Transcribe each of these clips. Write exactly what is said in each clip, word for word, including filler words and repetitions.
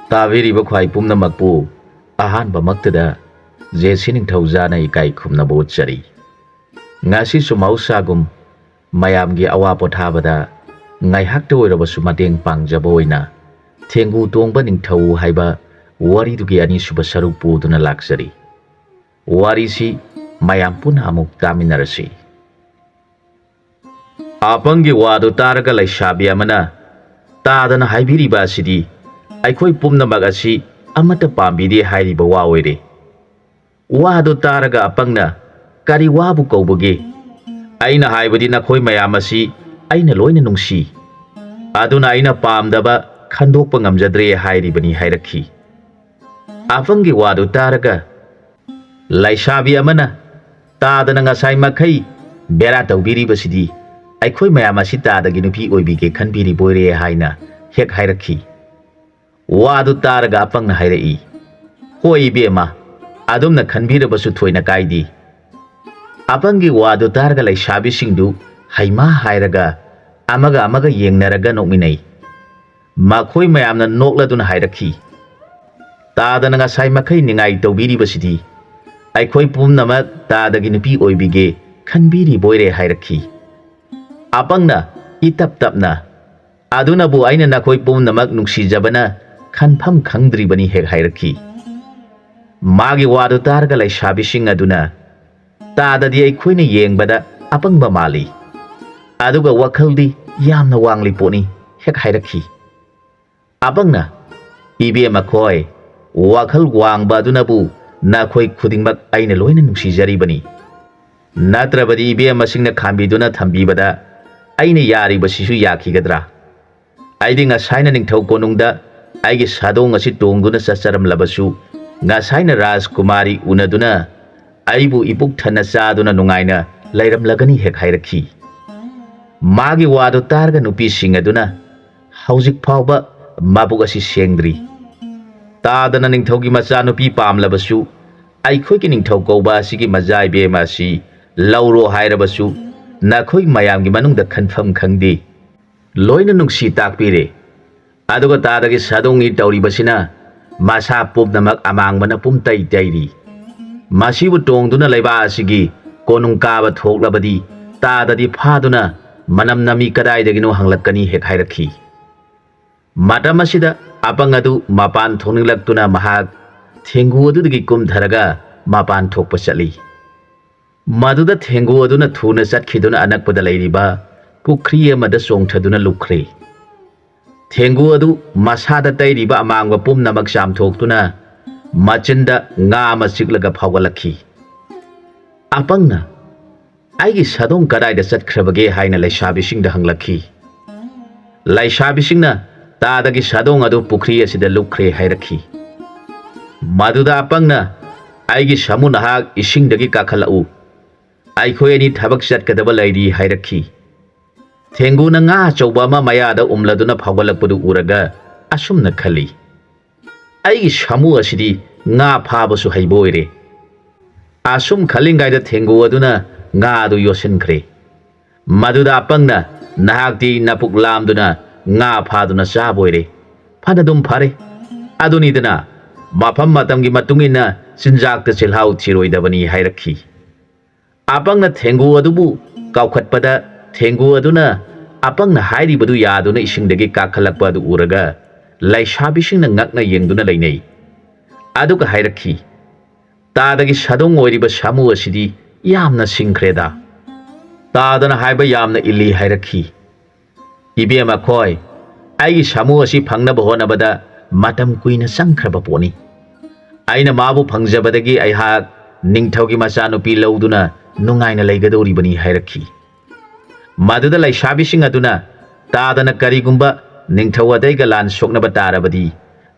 ꯇꯥꯕꯤꯔꯤꯕ ꯈ꯭ꯋꯥꯏ ꯄꯨꯝꯅꯃꯛꯄꯨ ꯑꯍꯥꯟꯕꯃꯛꯇꯗ ꯖꯦ ꯁꯤ ꯅꯤꯡꯊꯧꯖꯥꯅ ꯏꯀꯥꯏ ꯈꯨꯝꯅꯕ ꯎꯠꯆꯔꯤ꯫ ꯉꯁꯤꯁꯨ ꯃꯍꯧꯁꯥꯒꯨꯝ ꯃꯌꯥꯝꯒꯤ ꯑꯋꯥ ꯄꯣꯊꯥꯕꯗ ꯉꯥꯏꯍꯥꯛꯇ ꯑꯣꯏꯔꯕꯁꯨ ꯃꯇꯦꯡ ꯄꯥꯡꯖꯕ ꯑꯣꯏꯅ ꯊꯦꯡꯒꯨ ꯇꯣꯡꯕ ꯅꯤꯡꯊꯧ ꯍꯥꯏꯕ ꯋꯥꯔꯤꯗꯨꯒꯤ ꯑꯅꯤꯁꯨꯕ ꯁꯔꯨꯛ ꯄꯨꯗꯨꯅ ꯂꯥꯛꯆꯔꯤ꯫ ꯋꯥꯔꯤꯁꯤ ꯃꯌꯥꯝ ꯄꯨꯟꯅ ꯑꯃꯨꯛ ꯇꯥꯃꯤꯟꯅꯔꯁꯤ꯫ ꯑꯄꯪꯒꯤ ꯋꯥꯗꯨ ꯇꯥꯔꯒ ꯂꯩꯁꯥꯕꯤ ꯑꯃꯅ ꯇꯥꯗꯅ ꯍꯥꯏꯕꯤꯔꯤꯕ ꯑꯁꯤꯗꯤ ꯑꯩꯈꯣꯏ ꯄꯨꯝꯅꯃꯛ ꯑꯁꯤ ꯑꯃꯠꯇ ꯄꯥꯝꯕꯤꯗꯦ ꯍꯥꯏꯔꯤꯕ ꯋꯥ ꯑꯣꯏꯔꯦ꯫ ꯋꯥꯗꯨ ꯇꯥꯔꯒ ꯑꯄꯪꯅ, "ꯀꯔꯤ ꯋꯥꯕꯨ ꯀꯧꯕꯒꯦ? ꯑꯩꯅ ꯍꯥꯏꯕꯗꯤ ꯅꯈꯣꯏ ꯃꯌꯥꯝ ꯑꯁꯤ ꯑꯩꯅ ꯂꯣꯏꯅ ꯅꯨꯡꯁꯤ꯫ ꯑꯗꯨꯅ ꯑꯩꯅ ꯄꯥꯝꯗꯕ ꯈꯟꯗꯣꯛꯄ ꯉꯝꯖꯗ꯭ꯔꯦ ꯍꯥꯏꯔꯤꯕꯅꯤ" ꯍꯥꯏꯔꯛꯈꯤ꯫ ꯑꯄꯪꯒꯤ ꯋꯥꯗꯨ ꯇꯥꯔꯒ ꯂꯩꯁꯥꯕꯤ ꯑꯃꯅ, "ꯇꯥꯗꯅ ꯉꯁꯥꯏ ꯃꯈꯩ ꯕꯦꯔꯥ ꯇꯧꯕꯤꯔꯤꯕꯁꯤꯗꯤ ꯑꯩꯈꯣꯏ ꯃꯌꯥꯝ ꯑꯁꯤ ꯇꯥꯗꯒꯤ ꯅꯨꯄꯤ ꯑꯣꯏꯕꯤꯒꯦ ꯈꯟꯕꯤꯔꯤꯕꯣꯏꯔꯦ" ꯍꯥꯏꯅ ꯍꯦꯛ ꯍꯥꯏꯔꯛꯈꯤ꯫ ꯋꯥꯗꯨ ꯇꯥꯔꯒ ꯑꯄꯪꯅ ꯍꯥꯏꯔꯛꯏ, "ꯍꯣꯏ ꯏꯕꯦꯝꯃ, ꯑꯗꯨꯝꯅ ꯈꯟꯕꯤꯔꯕꯁꯨ ꯊꯣꯏꯅ ꯀꯥꯏꯗꯦ"꯫ ꯑꯄꯪꯒꯤ ꯋꯥꯗꯨ ꯇꯥꯔꯒ ꯂꯩꯁꯥꯕꯤꯁꯤꯡꯗꯨ ꯍꯩꯃꯥ ꯍꯥꯏꯔꯒ ꯑꯃꯒ ꯑꯃꯒ ꯌꯦꯡꯅꯔꯒ ꯅꯣꯛꯃꯤꯟꯅꯩ꯫ ꯃꯈꯣꯏ ꯃꯌꯥꯝꯅ ꯅꯣꯛꯂꯗꯨꯅ ꯍꯥꯏꯔꯛꯈꯤ, "ꯇꯥꯗꯅ ꯉꯁꯥꯏ ꯃꯈꯩ ꯅꯤꯡꯉꯥꯏ ꯇꯧꯕꯤꯔꯤꯕꯁꯤꯗꯤ ꯑꯩꯈꯣꯏ ꯄꯨꯝꯅꯃꯛ ꯇꯥꯗꯒꯤ ꯅꯨꯄꯤ ꯑꯣꯏꯕꯤꯒꯦ ꯈꯟꯕꯤꯔꯤꯕꯣꯏꯔꯦ" ꯍꯥꯏꯔꯛꯈꯤ꯫ ꯑꯄꯪꯅ ꯏꯇꯞ ꯇꯞꯅ, "ꯑꯗꯨꯅꯕꯨ ꯑꯩꯅ ꯅꯈꯣꯏ ꯄꯨꯝꯅꯃꯛ ꯅꯨꯡꯁꯤꯖꯕꯅ ꯈꯟꯐꯝ ꯈꯪꯗ꯭ꯔꯤꯕꯅꯤ" ꯍꯦꯛ ꯍꯥꯏꯔꯛꯈꯤ꯫ ꯃꯥꯒꯤ ꯋꯥꯗꯨ ꯇꯥꯔꯒ ꯂꯩꯁꯥꯕꯤꯁꯤꯡ ꯑꯗꯨꯅ, "ꯇꯥꯗꯗꯤ ꯑꯩꯈꯣꯏꯅ ꯌꯦꯡꯕꯗ ꯑꯄꯪꯕ ꯃꯥꯜꯂꯤ, ꯑꯗꯨꯒ ꯋꯥꯈꯜꯗꯤ ꯌꯥꯝꯅ ꯋꯥꯡꯂꯤ ꯄꯣꯠꯅꯤ" ꯍꯦꯛ ꯍꯥꯏꯔꯛꯈꯤ꯫ ꯑꯄꯪꯅ, "ꯏꯕꯦꯝꯃ ꯈꯣꯏ, ꯋꯥꯈꯜ ꯋꯥꯡꯕ ꯑꯗꯨꯅꯕꯨ ꯅꯈꯣꯏ ꯈꯨꯗꯤꯡꯃꯛ ꯑꯩꯅ ꯂꯣꯏꯅ ꯅꯨꯡꯁꯤꯖꯔꯤꯕꯅꯤ꯫ ꯅꯠꯇ꯭ꯔꯕꯗꯤ ꯏꯕꯦꯝꯃꯁꯤꯡꯅ ꯈꯥꯝꯕꯤꯗꯨꯅ ꯊꯝꯕꯤꯕꯗ ꯑꯩꯅ ꯌꯥꯔꯤꯕꯁꯤꯁꯨ ꯌꯥꯈꯤꯒꯗ꯭ꯔꯥ? ꯑꯩꯗꯤ ꯉꯁꯥꯏꯅ ꯅꯤꯡꯊꯧ ꯀꯣꯅꯨꯡꯗ ꯑꯩꯒꯤ ꯁꯥꯗꯣꯡ ꯑꯁꯤ ꯇꯣꯡꯗꯨꯅ ꯆꯠꯆꯔꯝꯂꯕꯁꯨ, ꯉꯁꯥꯏꯅ ꯔꯥꯖꯀꯨꯃꯥꯔꯤ ꯎꯅꯗꯨꯅ ꯑꯩꯕꯨ ꯏꯄꯨꯛ ꯊꯟꯅ ꯆꯥꯗꯨꯅ ꯅꯨꯡꯉꯥꯏꯅ ꯂꯩꯔꯝꯂꯒꯅꯤ" ꯍꯦꯛ ꯍꯥꯏꯔꯛꯈꯤ꯫ ꯃꯥꯒꯤ ꯋꯥꯗꯨ ꯇꯥꯔꯒ ꯅꯨꯄꯤꯁꯤꯡ ꯑꯗꯨꯅ, "ꯍꯧꯖꯤꯛ ꯐꯥꯎꯕ ꯃꯕꯨꯛ ꯑꯁꯤ ꯁꯦꯡꯗ꯭ꯔꯤ꯫ ꯇꯥꯗꯅ ꯅꯤꯡꯊꯧꯒꯤ ꯃꯆꯥꯅꯨꯄꯤ ꯄꯥꯝꯂꯕꯁꯨ, ꯑꯩꯈꯣꯏꯒꯤ ꯅꯤꯡꯊꯧ ꯀꯧꯕ ꯑꯁꯤꯒꯤ ꯃꯖꯥ ꯏꯕꯦꯝꯃ ꯑꯁꯤ ꯂꯧꯔꯣ ꯍꯥꯏꯔꯕꯁꯨ, ꯅꯈꯣꯏ ꯃꯌꯥꯝꯒꯤ ꯃꯅꯨꯡꯗ ꯈꯟꯐꯝ ꯈꯪꯗꯦ꯫ ꯂꯣꯏꯅ ꯅꯨꯡꯁꯤ ꯇꯥꯛꯄꯤꯔꯦ꯫ ꯑꯗꯨꯒ ꯇꯥꯗꯒꯤ ꯁꯥꯗꯣꯡꯅꯤ ꯇꯧꯔꯤꯕꯁꯤꯅ ꯃꯁꯥ ꯄꯨꯝꯅꯃꯛ ꯑꯃꯥꯡꯕꯅ ꯄꯨꯝꯇꯩ ꯇꯩꯔꯤ꯫ ꯃꯁꯤꯕꯨ ꯇꯣꯡꯗꯨꯅ ꯂꯩꯕꯥꯛ ꯑꯁꯤꯒꯤ ꯀꯣꯅꯨꯡ ꯀꯥꯕ ꯊꯣꯛꯂꯕꯗꯤ ꯇꯥꯗꯗꯤ ꯐꯥꯗꯨꯅ ꯃꯅꯝ ꯅꯝꯃꯤ ꯀꯗꯥꯏꯗꯒꯤꯅꯣ ꯍꯪꯂꯛꯀꯅꯤ ꯍꯦꯛ ꯍꯥꯏꯔꯛꯈꯤ꯫ ꯃꯇꯝ ꯑꯁꯤꯗ ꯑꯄꯪ ꯑꯗꯨ ꯃꯄꯥꯟ ꯊꯣꯛꯅꯤꯡꯂꯛꯇꯨꯅ ꯃꯍꯥꯛ ꯊꯦꯡꯒꯨ ꯑꯗꯨꯗꯒꯤ ꯀꯨꯝꯊꯔꯒ ꯃꯄꯥꯟ ꯊꯣꯛꯄ ꯆꯠꯂꯤ꯫ ꯃꯗꯨꯗ ꯊꯦꯡꯒꯨ ꯑꯗꯨꯅ ꯊꯨꯅ ꯆꯠꯈꯤꯗꯨꯅ ꯑꯅꯛꯄꯗ ꯂꯩꯔꯤꯕ ꯄꯨꯈ꯭ꯔꯤ ꯑꯃꯗ ꯆꯣꯡꯊꯗꯨꯅ ꯂꯨꯞꯈ꯭ꯔꯦ꯫ ꯊꯦꯡꯒꯨ ꯑꯗꯨ ꯃꯁꯥꯗ ꯇꯩꯔꯤꯕ ꯑꯃꯥꯡꯕ ꯄꯨꯝꯅꯃꯛ ꯆꯥꯝꯊꯣꯛꯇꯨꯅ ꯃꯆꯤꯟꯗ ꯉꯥ ꯑꯃ ꯆꯤꯛꯂꯒ ꯐꯥꯎꯒꯠꯂꯛꯈꯤ꯫ ꯑꯄꯪꯅ, "ꯑꯩꯒꯤ ꯁꯥꯗꯣꯡ ꯀꯗꯥꯏꯗ ꯆꯠꯈ꯭ꯔꯕꯒꯦ?" ꯍꯥꯏꯅ ꯂꯩꯁꯥꯕꯤꯁꯤꯡꯗ ꯍꯪꯂꯛꯈꯤ꯫ ꯂꯩꯁꯥꯕꯤꯁꯤꯡꯅ ꯇꯥꯗꯒꯤ ꯁꯥꯗꯣꯡ ꯑꯗꯨ ꯄꯨꯈ꯭ꯔꯤ ꯑꯁꯤꯗ ꯂꯨꯞꯈ꯭ꯔꯦ ꯍꯥꯏꯔꯛꯈꯤ꯫ ꯃꯗꯨꯗ ꯑꯄꯪꯅ, "ꯑꯩꯒꯤ ꯁꯥꯃꯨ ꯅꯍꯥꯛ ꯏꯁꯤꯡꯗꯒꯤ ꯀꯥꯈꯠꯂꯛꯎ, ꯑꯩꯈꯣꯏ ꯑꯅꯤ ꯊꯕꯛ ꯆꯠꯀꯗꯕ ꯂꯩꯔꯤ" ꯍꯥꯏꯔꯛꯈꯤ꯫ ꯊꯦꯡꯒꯨꯅ ꯉꯥ ꯑꯆꯧꯕ ꯑꯃ ꯃꯌꯥꯗ ꯎꯝꯂꯗꯨꯅ ꯐꯥꯎꯒꯠꯂꯛꯄꯗꯨ ꯎꯔꯒ ꯑꯁꯨꯝꯅ ꯈꯜꯂꯤ, "ꯑꯩꯒꯤ ꯁꯥꯃꯨ ꯑꯁꯤꯗꯤ ꯉꯥ ꯐꯥꯕꯁꯨ ꯍꯩꯕ ꯑꯣꯏꯔꯦ"꯫ ꯑꯁꯨꯝ ꯈꯜꯂꯤꯉꯩꯗ ꯊꯦꯡꯒꯨ ꯑꯗꯨꯅ ꯉꯥ ꯑꯗꯨ ꯌꯣꯠꯁꯤꯟꯈ꯭ꯔꯦ꯫ ꯃꯗꯨꯗ ꯑꯄꯪꯅ, "ꯅꯍꯥꯛꯇꯤ ꯅꯄꯨꯛ ꯂꯥꯝꯗꯨꯅ ꯉꯥ ꯐꯥꯗꯨꯅ ꯆꯥꯕ ꯑꯣꯏꯔꯦ꯫ ꯐꯅꯗꯨꯝ ꯐꯔꯦ꯫ ꯑꯗꯨꯅꯤꯗꯅ, ꯃꯐꯝ ꯃꯇꯝꯒꯤ ꯃꯇꯨꯡ ꯏꯟꯅ ꯆꯤꯟꯖꯥꯛꯇ ꯆꯤꯜꯍꯥꯎ ꯊꯤꯔꯣꯏꯗꯕꯅꯤ" ꯍꯥꯏꯔꯛꯈꯤ꯫ ꯑꯄꯪꯅ ꯊꯦꯡꯒꯨ ꯑꯗꯨꯕꯨ ꯀꯥꯎꯈꯠꯄꯗ, ꯊꯦꯡꯒꯨ ꯑꯗꯨꯅ ꯑꯄꯪꯅ ꯍꯥꯏꯔꯤꯕꯗꯨ ꯌꯥꯗꯨꯅ ꯏꯁꯤꯡꯗꯒꯤ ꯀꯥꯈꯠꯂꯛꯄ ꯑꯗꯨ ꯎꯔꯒ ꯂꯩꯁꯥꯕꯤꯁꯤꯡꯅ ꯉꯛꯅ ꯌꯦꯡꯗꯨꯅ ꯂꯩꯅꯩ꯫ ꯑꯗꯨꯒ ꯍꯥꯏꯔꯛꯈꯤ, "ꯇꯥꯗꯒꯤ ꯁꯥꯗꯣꯡ ꯑꯣꯏꯔꯤꯕ ꯁꯥꯃꯨ ꯑꯁꯤꯗꯤ ꯌꯥꯝꯅ ꯁꯤꯡꯈ꯭ꯔꯦꯗ"꯫ ꯇꯥꯗꯅ ꯍꯥꯏꯕ ꯌꯥꯝꯅ ꯏꯜꯂꯤ ꯍꯥꯏꯔꯛꯈꯤ꯫ "ꯏꯕꯦꯝꯃ ꯈꯣꯏ, ꯑꯩꯒꯤ ꯁꯥꯃꯨ ꯑꯁꯤ ꯐꯪꯅꯕ ꯍꯣꯠꯅꯕꯗ ꯃꯇꯝ ꯀꯨꯏꯅ ꯆꯪꯈ꯭ꯔꯕ ꯄꯣꯠꯅꯤ꯫ ꯑꯩꯅ ꯃꯥꯕꯨ ꯐꯪꯖꯕꯗꯒꯤ ꯑꯩꯍꯥꯛ ꯅꯤꯡꯊꯧꯒꯤ ꯃꯆꯥꯅꯨꯄꯤ ꯂꯧꯗꯨꯅ ꯅꯨꯡꯉꯥꯏꯅ ꯂꯩꯒꯗꯧꯔꯤꯕꯅꯤ" ꯍꯥꯏꯔꯛꯈꯤ꯫ ꯃꯗꯨꯗ ꯂꯩꯁꯥꯕꯤꯁꯤꯡ ꯑꯗꯨꯅ, "ꯇꯥꯗꯅ ꯀꯔꯤꯒꯨꯝꯕ ꯅꯤꯡꯊꯧ ꯑꯇꯩꯒ ꯂꯥꯟ ꯁꯣꯛꯅꯕ ꯇꯥꯔꯕꯗꯤ,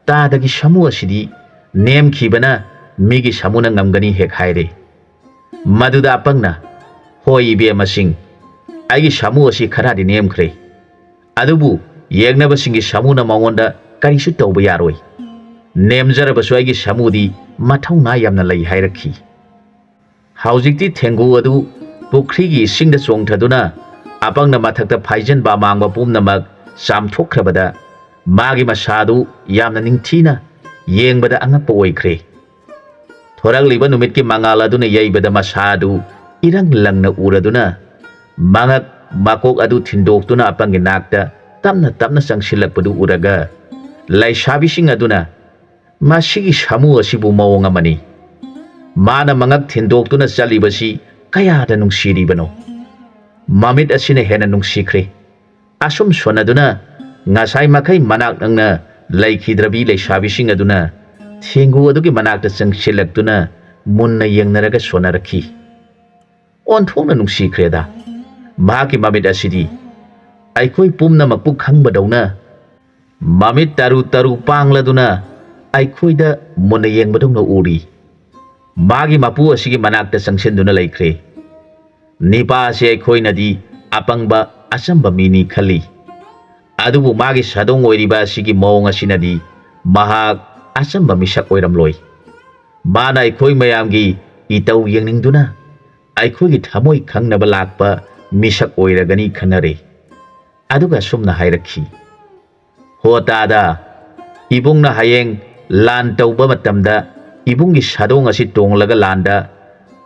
ꯇꯥꯗꯒꯤ ꯁꯥꯃꯨ ꯑꯁꯤꯗꯤ ꯅꯦꯝꯈꯤꯕꯅ ꯃꯤꯒꯤ ꯁꯥꯃꯨꯅ ꯉꯝꯒꯅꯤ" ꯍꯦꯛ ꯍꯥꯏꯔꯦ꯫ ꯃꯗꯨꯗ ꯑꯄꯪꯅ, "ꯍꯣꯏ ꯏꯕꯦꯝꯃꯁꯤꯡ, ꯑꯩꯒꯤ ꯁꯥꯃꯨ ꯑꯁꯤ ꯈꯔꯗꯤ ꯅꯦꯝꯈ꯭ꯔꯦ, ꯑꯗꯨꯕꯨ ꯌꯦꯡꯅꯕꯁꯤꯡꯒꯤ ꯁꯥꯃꯨꯅ ꯃꯉꯣꯟꯗ ꯀꯔꯤꯁꯨ ꯇꯧꯕ ꯌꯥꯔꯣꯏ꯫ ꯅꯦꯝꯖꯔꯕꯁꯨ ꯑꯩꯒꯤ ꯁꯥꯃꯨꯗꯤ ꯃꯊꯧꯅꯥ ꯌꯥꯝꯅ ꯂꯩ" ꯍꯥꯏꯔꯛꯈꯤ꯫ ꯍꯧꯖꯤꯛꯇꯤ ꯊꯦꯡꯒꯨ ꯑꯗꯨ ꯄꯨꯈ꯭ꯔꯤꯒꯤ ꯏꯁꯤꯡꯗ ꯆꯣꯡꯊꯗꯨꯅ ꯑꯄꯪꯅ ꯃꯊꯛꯇ ꯐꯥꯏꯖꯤꯟꯕ ꯑꯃꯥꯡꯕ ꯄꯨꯝꯅꯃꯛ ꯆꯥꯝꯊꯣꯛꯈ꯭ꯔꯕꯗ, ꯃꯥꯒꯤ ꯃꯁꯥꯗꯨ ꯌꯥꯝꯅ ꯅꯤꯡꯊꯤꯅ ꯌꯦꯡꯕꯗ ꯑꯉꯛꯄ ꯑꯣꯏꯈ꯭ꯔꯦ꯫ ꯊꯣꯔꯛꯂꯤꯕ ꯅꯨꯃꯤꯠꯀꯤ ꯃꯉꯥꯜ ꯑꯗꯨꯅ ꯌꯩꯕꯗ ꯃꯁꯥ ꯑꯗꯨ ꯏꯔꯪ ꯂꯪꯅ ꯎꯔꯗꯨꯅ ꯃꯉꯛ ꯃꯀꯣꯛ ꯑꯗꯨ ꯊꯤꯟꯗꯣꯛꯇꯨꯅ ꯑꯄꯪꯒꯤ ꯅꯥꯛꯇ ꯇꯞꯅ ꯇꯞꯅ ꯆꯪꯁꯤꯜꯂꯛꯄꯗꯨ ꯎꯔꯒ ꯂꯩꯁꯥꯕꯤꯁꯤꯡ ꯑꯗꯨꯅ "ꯃꯁꯤꯒꯤ ꯁꯥꯃꯨ ꯑꯁꯤꯕꯨ ꯃꯑꯣꯡ ꯑꯃꯅꯤ꯫ ꯃꯥꯅ ꯃꯉꯛ ꯊꯤꯟꯗꯣꯛꯇꯨꯅ ꯆꯠꯂꯤꯕꯁꯤ ꯀꯌꯥꯗ ꯅꯨꯡꯁꯤꯔꯤꯕꯅꯣ꯫ ꯃꯃꯤꯠ ꯑꯁꯤꯅ ꯍꯦꯟꯅ ꯅꯨꯡꯁꯤꯈ꯭ꯔꯦ"꯫ ꯑꯁꯨꯝ ꯁꯣꯟꯅꯗꯨꯅ ꯉꯁꯥꯏ ꯃꯈꯩ ꯃꯅꯥꯛ ꯅꯛꯅ ꯂꯩꯈꯤꯗ꯭ꯔꯕꯤ ꯂꯩꯁꯥꯕꯤꯁꯤꯡ ꯑꯗꯨꯅ ꯊꯦꯡꯒꯨ ꯑꯗꯨꯒꯤ ꯃꯅꯥꯛꯇ ꯆꯪꯁꯤꯜꯂꯛꯇꯨꯅ ꯃꯨꯟꯅ ꯌꯦꯡꯅꯔꯒ ꯁꯣꯟꯅꯔꯛꯈꯤ꯫ "ꯑꯣꯟꯊꯣꯛꯅ ꯅꯨꯡꯁꯤꯈ꯭ꯔꯦꯗ꯫ ꯃꯍꯥꯛꯀꯤ ꯃꯃꯤꯠ ꯑꯁꯤꯗꯤ ꯑꯩꯈꯣꯏ ꯄꯨꯝꯅꯃꯛꯄꯨ ꯈꯪꯕꯗꯧꯅ ꯃꯃꯤꯠ ꯇꯔꯨ ꯇꯔꯨ ꯄꯥꯡꯂꯗꯨꯅ ꯑꯩꯈꯣꯏꯗ ꯃꯨꯟꯅ ꯌꯦꯡꯕꯗꯧꯅ ꯎꯔꯤ꯫ ꯃꯥꯒꯤ ꯃꯄꯨ ꯑꯁꯤꯒꯤ ꯃꯅꯥꯛꯇ ꯆꯪꯁꯤꯟꯗꯨꯅ ꯂꯩꯈ꯭ꯔꯦ꯫ ꯅꯤꯄꯥ ꯑꯁꯤ ꯑꯩꯈꯣꯏꯅꯗꯤ ꯑꯄꯪꯕ ꯑꯆꯝꯕ ꯃꯤꯅꯤ ꯈꯜꯂꯤ꯫ ꯑꯗꯨꯕꯨ ꯃꯥꯒꯤ ꯁꯥꯗꯣꯡ ꯑꯣꯏꯔꯤꯕ ꯑꯁꯤꯒꯤ ꯃꯑꯣꯡ ꯑꯁꯤꯅꯗꯤ ꯃꯍꯥꯛ ꯑꯆꯝꯕ ꯃꯤꯁꯛ ꯑꯣꯏꯔꯝꯂꯣꯏ꯫ ꯃꯥꯅ ꯑꯩꯈꯣꯏ ꯃꯌꯥꯝꯒꯤ ꯏꯇꯧ ꯌꯦꯡꯅꯤꯡꯗꯨꯅ ꯑꯩꯈꯣꯏꯒꯤ ꯊꯃꯣꯏ ꯈꯪꯅꯕ ꯂꯥꯛꯄ ꯃꯤꯁꯛ ꯑꯣꯏꯔꯒꯅꯤ ꯈꯟꯅꯔꯦ"꯫ ꯑꯗꯨꯒ ꯑꯁꯨꯝꯅ ꯍꯥꯏꯔꯛꯈꯤ, "ꯍꯣ ꯇꯥꯗ, ꯏꯕꯨꯡꯅ ꯍꯌꯦꯡ ꯂꯥꯟ ꯇꯧꯕ ꯃꯇꯝꯗ ꯏꯕꯨꯡꯒꯤ ꯁꯥꯗꯣꯡ ꯑꯁꯤ ꯇꯣꯡꯂꯒ ꯂꯥꯟꯗ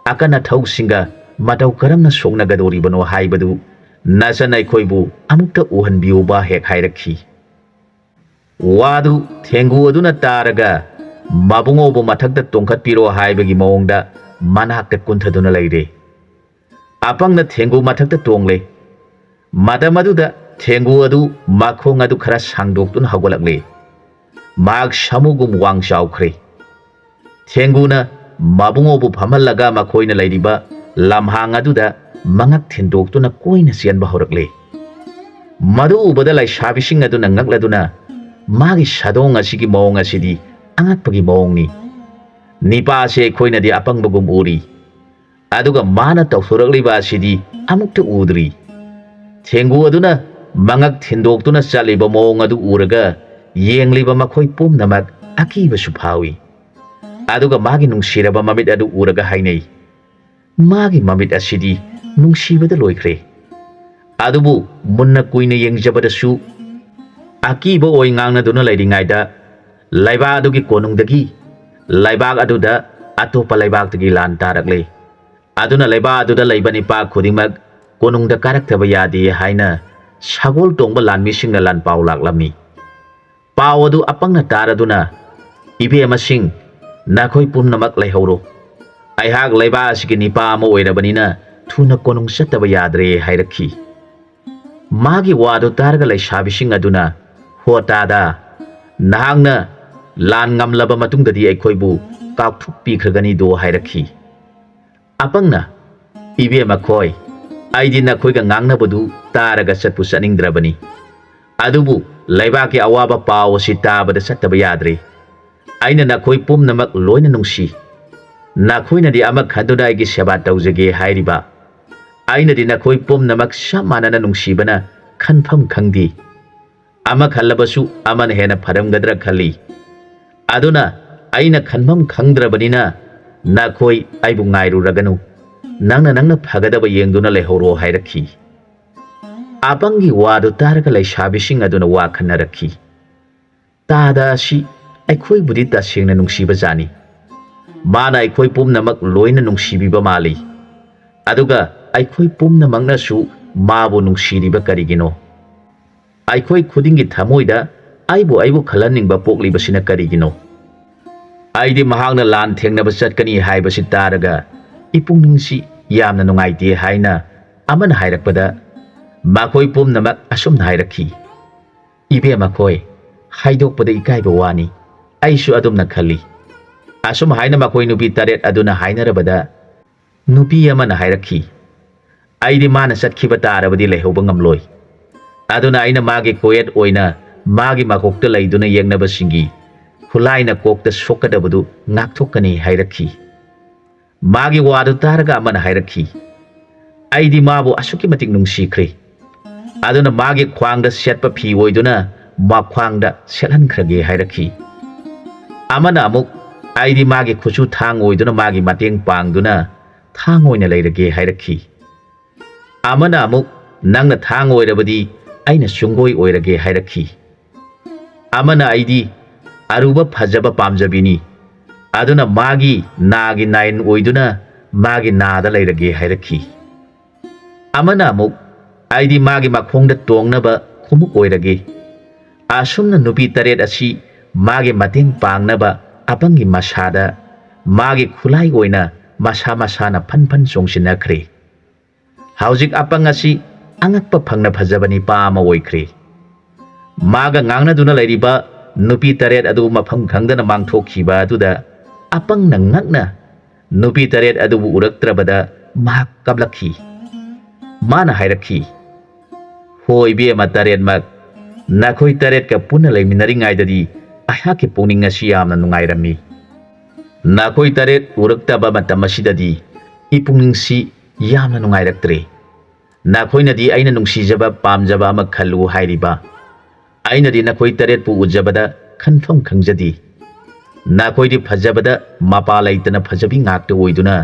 ꯑꯀꯟ ꯑꯊꯧꯁꯤꯡꯒ ꯃꯇꯧ ꯀꯔꯝꯅ ꯁꯣꯛꯅꯒꯗꯧꯔꯤꯕꯅꯣ ꯍꯥꯏꯕꯗꯨ ꯅꯆꯟ ꯑꯩꯈꯣꯏꯕꯨ ꯑꯃꯨꯛꯇ ꯎꯍꯟꯕꯤꯌꯨꯕ" ꯍꯦꯛ ꯍꯥꯏꯔꯛꯈꯤ꯫ ꯋꯥꯗꯨ ꯊꯦꯡꯒꯨ ꯑꯗꯨꯅ ꯇꯥꯔꯒ ꯃꯕꯨꯡꯉꯣꯕꯨ ꯃꯊꯛꯇ ꯇꯣꯡꯈꯠꯄꯤꯔꯣ ꯍꯥꯏꯕꯒꯤ ꯃꯑꯣꯡꯗ ꯃꯅꯥꯛꯇ ꯀꯨꯟꯊꯗꯨꯅ ꯂꯩꯔꯦ꯫ ꯑꯄꯪꯅ ꯊꯦꯡꯒꯨ ꯃꯊꯛꯇ ꯇꯣꯡꯂꯦ꯫ ꯃꯇꯝ ꯑꯗꯨꯗ ꯊꯦꯡꯒꯨ ꯑꯗꯨ ꯃꯈꯣꯡ ꯑꯗꯨ ꯈꯔ ꯁꯥꯡꯗꯣꯛꯇꯨꯅ ꯍꯧꯒꯠꯂꯛꯂꯦ꯫ ꯃꯍꯥꯛ ꯁꯥꯃꯨꯒꯨꯝ ꯋꯥꯡ ꯆꯥꯎꯈ꯭ꯔꯦ꯫ ꯊꯦꯡꯒꯨꯅ ꯃꯕꯨꯡꯉꯣꯕꯨ ꯐꯝꯍꯜꯂꯒ ꯃꯈꯣꯏꯅ ꯂꯩꯔꯤꯕ ꯂꯝꯍꯥꯡ ꯑꯗꯨꯗ ꯃꯉꯛ ꯊꯤꯟꯗꯣꯛꯇꯨꯅ ꯀꯣꯏꯅ ꯆꯦꯟꯕ ꯍꯧꯔꯛꯂꯦ꯫ ꯃꯗꯨ ꯎꯕꯗ ꯂꯩꯁꯥꯕꯤꯁꯤꯡ ꯑꯗꯨꯅ ꯉꯛꯂꯗꯨꯅ, "ꯃꯥꯒꯤ ꯁꯥꯗꯣꯡ ꯑꯁꯤꯒꯤ ꯃꯑꯣꯡ ꯑꯁꯤꯗꯤ ꯑꯉꯛꯄꯒꯤ ꯃꯑꯣꯡꯅꯤ꯫ ꯅꯤꯄꯥ ꯑꯁꯤ ꯑꯩꯈꯣꯏꯅꯗꯤ ꯑꯄꯪꯕꯒꯨꯝ ꯎꯔꯤ꯫ ꯑꯗꯨꯒ ꯃꯥꯅ ꯇꯧꯊꯣꯔꯛꯂꯤꯕ ꯑꯁꯤꯗꯤ ꯑꯃꯨꯛꯇ ꯎꯗ꯭ꯔꯤ"꯫ ꯊꯦꯡꯒꯨ ꯑꯗꯨꯅ ꯃꯉꯛ ꯊꯤꯟꯗꯣꯛꯇꯨꯅ ꯆꯠꯂꯤꯕ ꯃꯑꯣꯡ ꯑꯗꯨ ꯎꯔꯒ ꯌꯦꯡꯂꯤꯕ ꯃꯈꯣꯏ ꯄꯨꯝꯅꯃꯛ ꯑꯀꯤꯕꯁꯨ ꯐꯥꯎꯏ꯫ ꯑꯗꯨꯒ ꯃꯥꯒꯤ ꯅꯨꯡꯁꯤꯔꯕ ꯃꯃꯤꯠ ꯑꯗꯨ ꯎꯔꯒ ꯍꯥꯏꯅꯩ, "ꯃꯥꯒꯤ ꯃꯃꯤꯠ ꯑꯁꯤꯗꯤ ꯅꯨꯡꯁꯤꯕꯗ ꯂꯣꯏꯈ꯭ꯔꯦ꯫ ꯑꯗꯨꯕꯨ ꯃꯨꯟꯅ ꯀꯨꯏꯅ ꯌꯦꯡꯖꯕꯗꯁꯨ ꯑꯀꯤꯕ ꯑꯣꯏ ꯉꯥꯡꯅꯗꯨꯅ ꯂꯩꯔꯤꯉꯩꯗ ꯂꯩꯕꯥꯛ ꯑꯗꯨꯒꯤ ꯀꯣꯅꯨꯡꯗꯒꯤ ꯂꯩꯕꯥꯛ ꯑꯗꯨꯗ ꯑꯇꯣꯞꯄ ꯂꯩꯕꯥꯛꯇꯒꯤ ꯂꯥꯟ ꯇꯥꯔꯛꯂꯦ꯫ ꯑꯗꯨꯅ ꯂꯩꯕꯥꯛ ꯑꯗꯨꯗ ꯂꯩꯕ ꯅꯤꯄꯥ ꯈꯨꯗꯤꯡꯃꯛ ꯀꯣꯅꯨꯡꯗ ꯀꯥꯔꯛꯇꯕ ꯌꯥꯗꯦ ꯍꯥꯏꯅ ꯁꯒꯣꯜ ꯇꯣꯡꯕ ꯂꯥꯟꯃꯤꯁꯤꯡꯅ ꯂꯥꯟꯄꯥꯎ ꯂꯥꯛꯂꯝꯃꯤ꯫ ꯄꯥꯎ ꯑꯗꯨ ꯑꯄꯪꯅ ꯇꯥꯔꯗꯨꯅ, "ꯏꯕꯦꯝꯃꯁꯤꯡ, ꯅꯈꯣꯏ ꯄꯨꯝꯅꯃꯛ ꯂꯩꯍꯧꯔꯣ꯫ ꯑꯩꯍꯥꯛ ꯂꯩꯕꯥꯛ ꯑꯁꯤꯒꯤ ꯅꯤꯄꯥ ꯑꯃ ꯑꯣꯏꯔꯕꯅꯤꯅ ꯊꯨꯅ ꯀꯣꯅꯨꯡ ꯆꯠꯇꯕ ꯌꯥꯗ꯭ꯔꯦ" ꯍꯥꯏꯔꯛꯈꯤ꯫ ꯃꯥꯒꯤ ꯋꯥꯗꯨ ꯇꯥꯔꯒ ꯂꯩꯁꯥꯕꯤꯁꯤꯡ ꯑꯗꯨꯅ, "ꯍꯣ ꯇꯥꯗ, ꯅꯍꯥꯛꯅ ꯂꯥꯟ ꯉꯝꯂꯕ ꯃꯇꯨꯡꯗꯗꯤ ꯑꯩꯈꯣꯏꯕꯨ ꯀꯥꯎꯊꯣꯛꯄꯤꯈ꯭ꯔꯒꯅꯤꯗꯣ" ꯍꯥꯏꯔꯛꯈꯤ꯫ ꯑꯄꯪꯅ, "ꯏꯕꯦꯝꯃ ꯈꯣꯏ, ꯑꯩꯗꯤ ꯅꯈꯣꯏꯒ ꯉꯥꯡꯅꯕꯗꯨ ꯇꯥꯔꯒ ꯆꯠꯄꯨ ꯆꯠꯅꯤꯡꯗ꯭ꯔꯕꯅꯤ꯫ ꯑꯗꯨꯕꯨ ꯂꯩꯕꯥꯛꯀꯤ ꯑꯋꯥꯕ ꯄꯥꯎ ꯑꯁꯤ ꯇꯥꯕꯗ ꯆꯠꯇꯕ ꯌꯥꯗ꯭ꯔꯦ꯫ ꯑꯩꯅ ꯅꯈꯣꯏ ꯄꯨꯝꯅꯃꯛ ꯂꯣꯏꯅ ꯅꯨꯡꯁꯤ꯫ ꯅꯈꯣꯏꯅꯗꯤ ꯑꯃ ꯈꯟꯗꯨꯅ ꯑꯩꯒꯤ ꯁꯦꯕꯥ ꯇꯧꯖꯒꯦ ꯍꯥꯏꯔꯤꯕ꯫ ꯑꯩꯅꯗꯤ ꯅꯈꯣꯏ ꯄꯨꯝꯅꯃꯛ ꯆꯞ ꯃꯥꯟꯅꯅ ꯅꯨꯡꯁꯤꯕꯅ ꯈꯟꯐꯝ ꯈꯪꯗꯦ꯫ ꯑꯃ ꯈꯜꯂꯕꯁꯨ ꯑꯃꯅ ꯍꯦꯟꯅ ꯐꯔꯝꯒꯗ꯭ꯔꯥ ꯈꯜꯂꯤ꯫ ꯑꯗꯨꯅ ꯑꯩꯅ ꯈꯟꯐꯝ ꯈꯪꯗ꯭ꯔꯕꯅꯤꯅ ꯅꯈꯣꯏ ꯑꯩꯕꯨ ꯉꯥꯏꯔꯨꯔꯒꯅꯨ꯫ ꯅꯪꯅ ꯅꯪꯅ ꯐꯒꯗꯕ ꯌꯦꯡꯗꯨꯅ ꯂꯩꯍꯧꯔꯣ" ꯍꯥꯏꯔꯛꯈꯤ꯫ ꯑꯄꯪꯒꯤ ꯋꯥꯗꯨ ꯇꯥꯔꯒ ꯂꯩꯁꯥꯕꯤꯁꯤꯡ ꯑꯗꯨꯅ ꯋꯥ ꯈꯟꯅꯔꯛꯈꯤ꯫ "ꯇꯥꯗ ꯑꯁꯤ ꯑꯩꯈꯣꯏꯕꯨꯗꯤ ꯇꯁꯦꯡꯅ ꯅꯨꯡꯁꯤꯕꯖꯥꯠꯅꯤ꯫ ꯃꯥꯅ ꯑꯩꯈꯣꯏ ꯄꯨꯝꯅꯃꯛ ꯂꯣꯏꯅ ꯅꯨꯡꯁꯤꯕꯤꯕ ꯃꯥꯜꯂꯤ꯫ ꯑꯗꯨꯒ ꯑꯩꯈꯣꯏ ꯄꯨꯝꯅꯃꯛꯅꯁꯨ ꯃꯥꯕꯨ ꯅꯨꯡꯁꯤꯔꯤꯕ ꯀꯔꯤꯒꯤꯅꯣ? ꯑꯩꯈꯣꯏ ꯈꯨꯗꯤꯡꯒꯤ ꯊꯃꯣꯏꯗ ꯑꯩꯕꯨ ꯑꯩꯕꯨ ꯈꯜꯍꯟꯅꯤꯡꯕ ꯄꯣꯛꯂꯤꯕꯁꯤꯅ ꯀꯔꯤꯒꯤꯅꯣ? ꯑꯩꯗꯤ ꯃꯍꯥꯛꯅ ꯂꯥꯟ ꯊꯦꯡꯅꯕ ꯆꯠꯀꯅꯤ ꯍꯥꯏꯕꯁꯤ ꯇꯥꯔꯒ ꯏꯄꯨꯛꯅꯤꯡꯁꯤ ꯌꯥꯝꯅ ꯅꯨꯡꯉꯥꯏꯇꯦ" ꯍꯥꯏꯅ ꯑꯃꯅ ꯍꯥꯏꯔꯛꯄꯗ, ꯃꯈꯣꯏ ꯄꯨꯝꯅꯃꯛ ꯑꯁꯨꯝꯅ ꯍꯥꯏꯔꯛꯈꯤ, "ꯏꯕꯦꯝꯃ ꯈꯣꯏ, ꯍꯥꯏꯗꯣꯛꯄꯗ ꯏꯀꯥꯏꯕ ꯋꯥꯅꯤ꯫ ꯑꯩꯁꯨ ꯑꯗꯨꯝꯅ ꯈꯜꯂꯤ꯫" ꯑꯁꯨꯝ ꯍꯥꯏꯅ ꯃꯈꯣꯏ ꯅꯨꯄꯤ ꯇꯔꯦꯠ ꯑꯗꯨꯅ ꯍꯥꯏꯅꯔꯕꯗ, ꯅꯨꯄꯤ ꯑꯃꯅ ꯍꯥꯏꯔꯛꯈꯤ, "ꯑꯩꯗꯤ ꯃꯥꯅ ꯆꯠꯈꯤꯕ ꯇꯥꯔꯕꯗꯤ ꯂꯩꯍꯧꯕ ꯉꯝꯂꯣꯏ꯫ ꯑꯗꯨꯅ ꯑꯩꯅ ꯃꯥꯒꯤ ꯀꯣꯌꯦꯠ ꯑꯣꯏꯅ ꯃꯥꯒꯤ ꯃꯀꯣꯛꯇ ꯂꯩꯗꯨꯅ ꯌꯦꯛꯅꯕꯁꯤꯡꯒꯤ ꯈꯨꯠꯂꯥꯏꯅ ꯀꯣꯛꯇ ꯁꯣꯛꯀꯗꯕꯗꯨ ꯉꯥꯛꯊꯣꯛꯀꯅꯤ" ꯍꯥꯏꯔꯛꯈꯤ꯫ ꯃꯥꯒꯤ ꯋꯥꯗꯨ ꯇꯥꯔꯒ ꯑꯃꯅ ꯍꯥꯏꯔꯛꯈꯤ, "ꯑꯩꯗꯤ ꯃꯥꯕꯨ ꯑꯁꯨꯛꯀꯤ ꯃꯇꯤꯛ ꯅꯨꯡꯁꯤꯈ꯭ꯔꯦ꯫ ꯑꯗꯨꯅ ꯃꯥꯒꯤ ꯈ꯭ꯋꯥꯡꯗ ꯁꯦꯠꯄ ꯐꯤ ꯑꯣꯏꯗꯨꯅ ꯃꯈ꯭ꯋꯥꯡꯗ ꯁꯦꯠꯍꯟꯈ꯭ꯔꯒꯦ" ꯍꯥꯏꯔꯛꯈꯤ꯫ ꯑꯃꯅ ꯑꯃꯨꯛ, "ꯑꯩꯗꯤ ꯃꯥꯒꯤ ꯈꯨꯠꯁꯨ ꯊꯥꯡ ꯑꯣꯏꯗꯨꯅ ꯃꯥꯒꯤ ꯃꯇꯦꯡ ꯄꯥꯡꯗꯨꯅ ꯊꯥꯡ ꯑꯣꯏꯅ ꯂꯩꯔꯒꯦ" ꯍꯥꯏꯔꯛꯈꯤ꯫ ꯑꯃꯅ ꯑꯃꯨꯛ, "ꯅꯪꯅ ꯊꯥꯡ ꯑꯣꯏꯔꯕꯗꯤ ꯑꯩꯅ ꯆꯨꯡꯒꯣꯏ ꯑꯣꯏꯔꯒꯦ" ꯍꯥꯏꯔꯛꯈꯤ꯫ ꯑꯃꯅ ꯑꯩꯗꯤ ꯑꯔꯨꯕ ꯐꯖꯕ ꯄꯥꯝꯖꯕꯤꯅꯤ, ꯑꯗꯨꯅ ꯃꯥꯒꯤ ꯅꯥꯒꯤ ꯅꯥꯏꯟ ꯑꯣꯏꯗꯨꯅ ꯃꯥꯒꯤ ꯅꯥꯗ ꯂꯩꯔꯒꯦ ꯍꯥꯏꯔꯛꯈꯤ꯫ ꯑꯃꯅ ꯑꯃꯨꯛ ꯑꯩꯗꯤ ꯃꯥꯒꯤ ꯃꯈꯣꯡꯗ ꯇꯣꯡꯅꯕ ꯈꯣꯡꯎꯞ ꯑꯣꯏꯔꯒꯦ꯫ ꯑꯁꯨꯝꯅ ꯅꯨꯄꯤ ꯇꯔꯦꯠ ꯑꯁꯤ ꯃꯥꯒꯤ ꯃꯇꯦꯡ ꯄꯥꯡꯅꯕ ꯑꯄꯪꯒꯤ ꯃꯁꯥꯗ ꯃꯥꯒꯤ ꯈꯨꯠꯂꯥꯏ ꯑꯣꯏꯅ ꯃꯁꯥ ꯃꯁꯥꯅ ꯐꯟ ꯐꯟ ꯆꯣꯡꯁꯤꯟꯅꯈ꯭ꯔꯦ꯫ ꯍꯧꯖꯤꯛ ꯑꯄꯪ ꯑꯁꯤ ꯑꯉꯛꯄ ꯐꯪꯅ ꯐꯖꯕ ꯅꯤꯄꯥ ꯑꯃ ꯑꯣꯏꯈ꯭ꯔꯦ꯫ ꯃꯥꯒ ꯉꯥꯡꯅꯗꯨꯅ ꯂꯩꯔꯤꯕ ꯅꯨꯄꯤ ꯇꯔꯦꯠ ꯑꯗꯨ ꯃꯐꯝ ꯈꯪꯗꯅ ꯃꯥꯡꯊꯣꯛꯈꯤꯕ ꯑꯗꯨꯗ ꯑꯄꯪꯅ ꯉꯛꯅ ꯅꯨꯄꯤ ꯇꯔꯦꯠ ꯑꯗꯨꯕꯨ ꯎꯔꯛꯇ꯭ꯔꯕꯗ ꯃꯍꯥꯛ ꯀꯞꯂꯛꯈꯤ꯫ ꯃꯥꯅ ꯍꯥꯏꯔꯛꯈꯤ, "ꯍꯣ ꯏꯕꯦꯝꯃ ꯇꯔꯦꯠꯃꯛ, ꯅꯈꯣꯏ ꯇꯔꯦꯠꯀ ꯄꯨꯟꯅ ꯂꯩꯃꯤꯟꯅꯔꯤꯉꯩꯗꯗꯤ ꯑꯩꯍꯥꯛꯀꯤ ꯄꯨꯛꯅꯤꯡ ꯑꯁꯤ ꯌꯥꯝꯅ ꯅꯨꯡꯉꯥꯏꯔꯝꯃꯤ꯫ ꯅꯈꯣꯏ ꯇꯔꯦꯠ ꯎꯔꯛꯇꯕ ꯃꯇꯝ ꯑꯁꯤꯗꯗꯤ ꯏꯄꯨꯛꯅꯤꯡꯁꯤ ꯌꯥꯝꯅ ꯅꯨꯡꯉꯥꯏꯔꯛꯇ꯭ꯔꯦ꯫ ꯅꯈꯣꯏꯅꯗꯤ ꯑꯩꯅ ꯅꯨꯡꯁꯤꯖꯕ ꯄꯥꯝꯖꯕ ꯑꯃ ꯈꯜꯂꯨ ꯍꯥꯏꯔꯤꯕ, ꯑꯩꯅꯗꯤ ꯅꯈꯣꯏ ꯇꯔꯦꯠꯄꯨ ꯎꯖꯕꯗ ꯈꯟꯐꯝ ꯈꯪꯖꯗꯦ꯫ ꯅꯈꯣꯏꯗꯤ ꯐꯖꯕꯗ ꯃꯄꯥ ꯂꯩꯇꯅ ꯐꯖꯕꯤ ꯉꯥꯛꯇ ꯑꯣꯏꯗꯨꯅ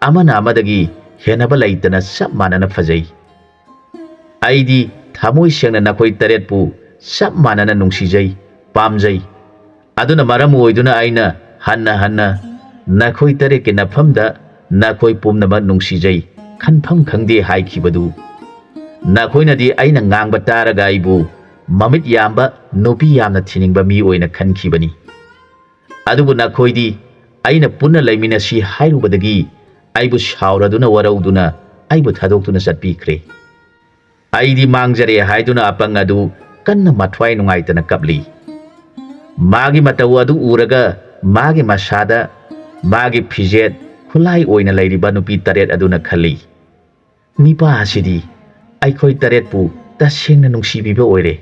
ꯑꯃꯅ ꯑꯃꯗꯒꯤ ꯍꯦꯟꯅꯕ ꯂꯩꯇꯅ ꯆꯞ ꯃꯥꯟꯅꯅ ꯐꯖꯩ꯫ ꯑꯩꯗꯤ ꯊꯃꯣꯏ ꯁꯦꯡꯅ ꯅꯈꯣꯏ ꯇꯔꯦꯠꯄꯨ ꯆꯞ ꯃꯥꯟꯅꯅ ꯅꯨꯡꯁꯤꯖꯩ, ꯄꯥꯝꯖꯩ꯫ ꯑꯗꯨꯅ ꯃꯔꯝ ꯑꯣꯏꯗꯨꯅ ꯑꯩꯅ ꯍꯟꯅ ꯍꯟꯅ ꯅꯈꯣꯏ ꯇꯔꯦꯠꯀꯤ ꯅꯐꯝꯗ ꯅꯈꯣꯏ ꯄꯨꯝꯅꯃꯛ ꯅꯨꯡꯁꯤꯖꯩ, ꯈꯟꯐꯝ ꯈꯪꯗꯦ ꯍꯥꯏꯈꯤꯕꯗꯨ꯫ ꯅꯈꯣꯏꯅꯗꯤ ꯑꯩꯅ ꯉꯥꯡꯕ ꯇꯥꯔꯒ ꯑꯩꯕꯨ ꯃꯃꯤꯠ ꯌꯥꯝꯕ ꯅꯨꯄꯤ ꯌꯥꯝꯅ ꯊꯤꯅꯤꯡꯕ ꯃꯤ ꯑꯣꯏꯅ ꯈꯟꯈꯤꯕꯅꯤ꯫ ꯑꯗꯨꯕꯨ ꯅꯈꯣꯏꯗꯤ ꯑꯩꯅ ꯄꯨꯟꯅ ꯂꯩꯃꯤꯟꯅꯁꯤ ꯍꯥꯏꯔꯨꯕꯗꯒꯤ ꯑꯩꯕꯨ ꯁꯥꯎꯔꯗꯨꯅ ꯋꯥꯔꯧꯗꯨꯅ ꯑꯩꯕꯨ ꯊꯥꯗꯣꯛꯇꯨꯅ ꯆꯠꯄꯤꯈ꯭ꯔꯦ꯫ ꯑꯩꯗꯤ ꯃꯥꯡꯖꯔꯦ ꯍꯥꯏꯗꯨꯅ ꯑꯄꯪ ꯑꯗꯨ ꯀꯟꯅ ꯃꯊ꯭ꯋꯥꯏ ꯅꯨꯡꯉꯥꯏꯇꯅ ꯀꯞꯂꯤ꯫ ꯃꯥꯒꯤ ꯃꯇꯧ ꯑꯗꯨ ꯎꯔꯒ ꯃꯥꯒꯤ ꯃꯁꯥꯗ ꯃꯥꯒꯤ ꯐꯤꯖꯦꯠ ꯈꯨꯠꯂꯥꯏ ꯑꯣꯏꯅ ꯂꯩꯔꯤꯕ ꯅꯨꯄꯤ ꯇꯔꯦꯠ ꯑꯗꯨꯅ ꯈꯜꯂꯤ, "ꯅꯤꯄꯥ ꯑꯁꯤꯗꯤ ꯑꯩꯈꯣꯏ ꯇꯔꯦꯠꯄꯨ ꯇꯁꯦꯡꯅ ꯅꯨꯡꯁꯤꯕꯤꯕ ꯑꯣꯏꯔꯦ꯫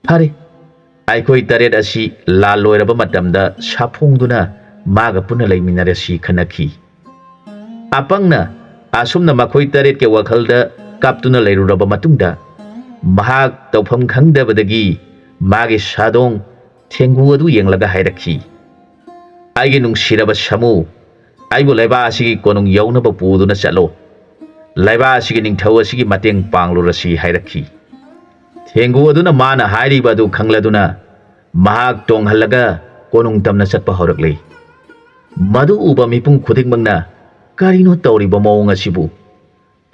ꯐꯔꯦ, ꯑꯩꯈꯣꯏ ꯇꯔꯦꯠ ꯑꯁꯤ ꯂꯥꯜ ꯂꯣꯏꯔꯕ ꯃꯇꯝꯗ ꯁꯥꯐꯣꯡꯗꯨꯅ ꯃꯥꯒ ꯄꯨꯟꯅ ꯂꯩꯃꯤꯟꯅꯔꯁꯤ" ꯈꯟꯅꯈꯤ꯫ ꯑꯄꯪꯅ ꯑꯁꯨꯝꯅ ꯃꯈꯣꯏ ꯇꯔꯦꯠꯀꯤ ꯋꯥꯈꯜꯗ ꯀꯥꯞꯇꯨꯅ ꯂꯩꯔꯨꯔꯕ ꯃꯇꯨꯡꯗ, ꯃꯍꯥꯛ ꯇꯧꯐꯝ ꯈꯪꯗꯕꯗꯒꯤ ꯃꯥꯒꯤ ꯁꯥꯗꯣꯡ ꯊꯦꯡꯒꯨ ꯑꯗꯨ ꯌꯦꯡꯂꯒ ꯍꯥꯏꯔꯛꯈꯤ, "ꯑꯩꯒꯤ ꯅꯨꯡꯁꯤꯔꯕ ꯁꯥꯃꯨ, ꯑꯩꯕꯨ ꯂꯩꯕꯥꯛ ꯑꯁꯤꯒꯤ ꯀꯣꯅꯨꯡ ꯌꯧꯅꯕ ꯄꯨꯗꯨꯅ ꯆꯠꯂꯣ꯫ ꯂꯩꯕꯥꯛ ꯑꯁꯤꯒꯤ ꯅꯤꯡꯊꯧ ꯑꯁꯤꯒꯤ ꯃꯇꯦꯡ ꯄꯥꯡꯂꯨꯔꯁꯤ" ꯍꯥꯏꯔꯛꯈꯤ꯫ ꯊꯦꯡꯒꯨ ꯑꯗꯨꯅ ꯃꯥꯅ ꯍꯥꯏꯔꯤꯕ ꯑꯗꯨ ꯈꯪꯂꯗꯨꯅ ꯃꯍꯥꯛ ꯇꯣꯡꯍꯜꯂꯒ ꯀꯣꯅꯨꯡ ꯇꯝꯅ ꯆꯠꯄ ꯍꯧꯔꯛꯂꯦ꯫ ꯃꯗꯨ ꯎꯕ ꯃꯤꯄꯨꯝ ꯈꯨꯗꯤꯡꯃꯛꯅ, "ꯀꯔꯤꯅꯣ ꯇꯧꯔꯤꯕ ꯃꯑꯣꯡ ꯑꯁꯤꯕꯨ?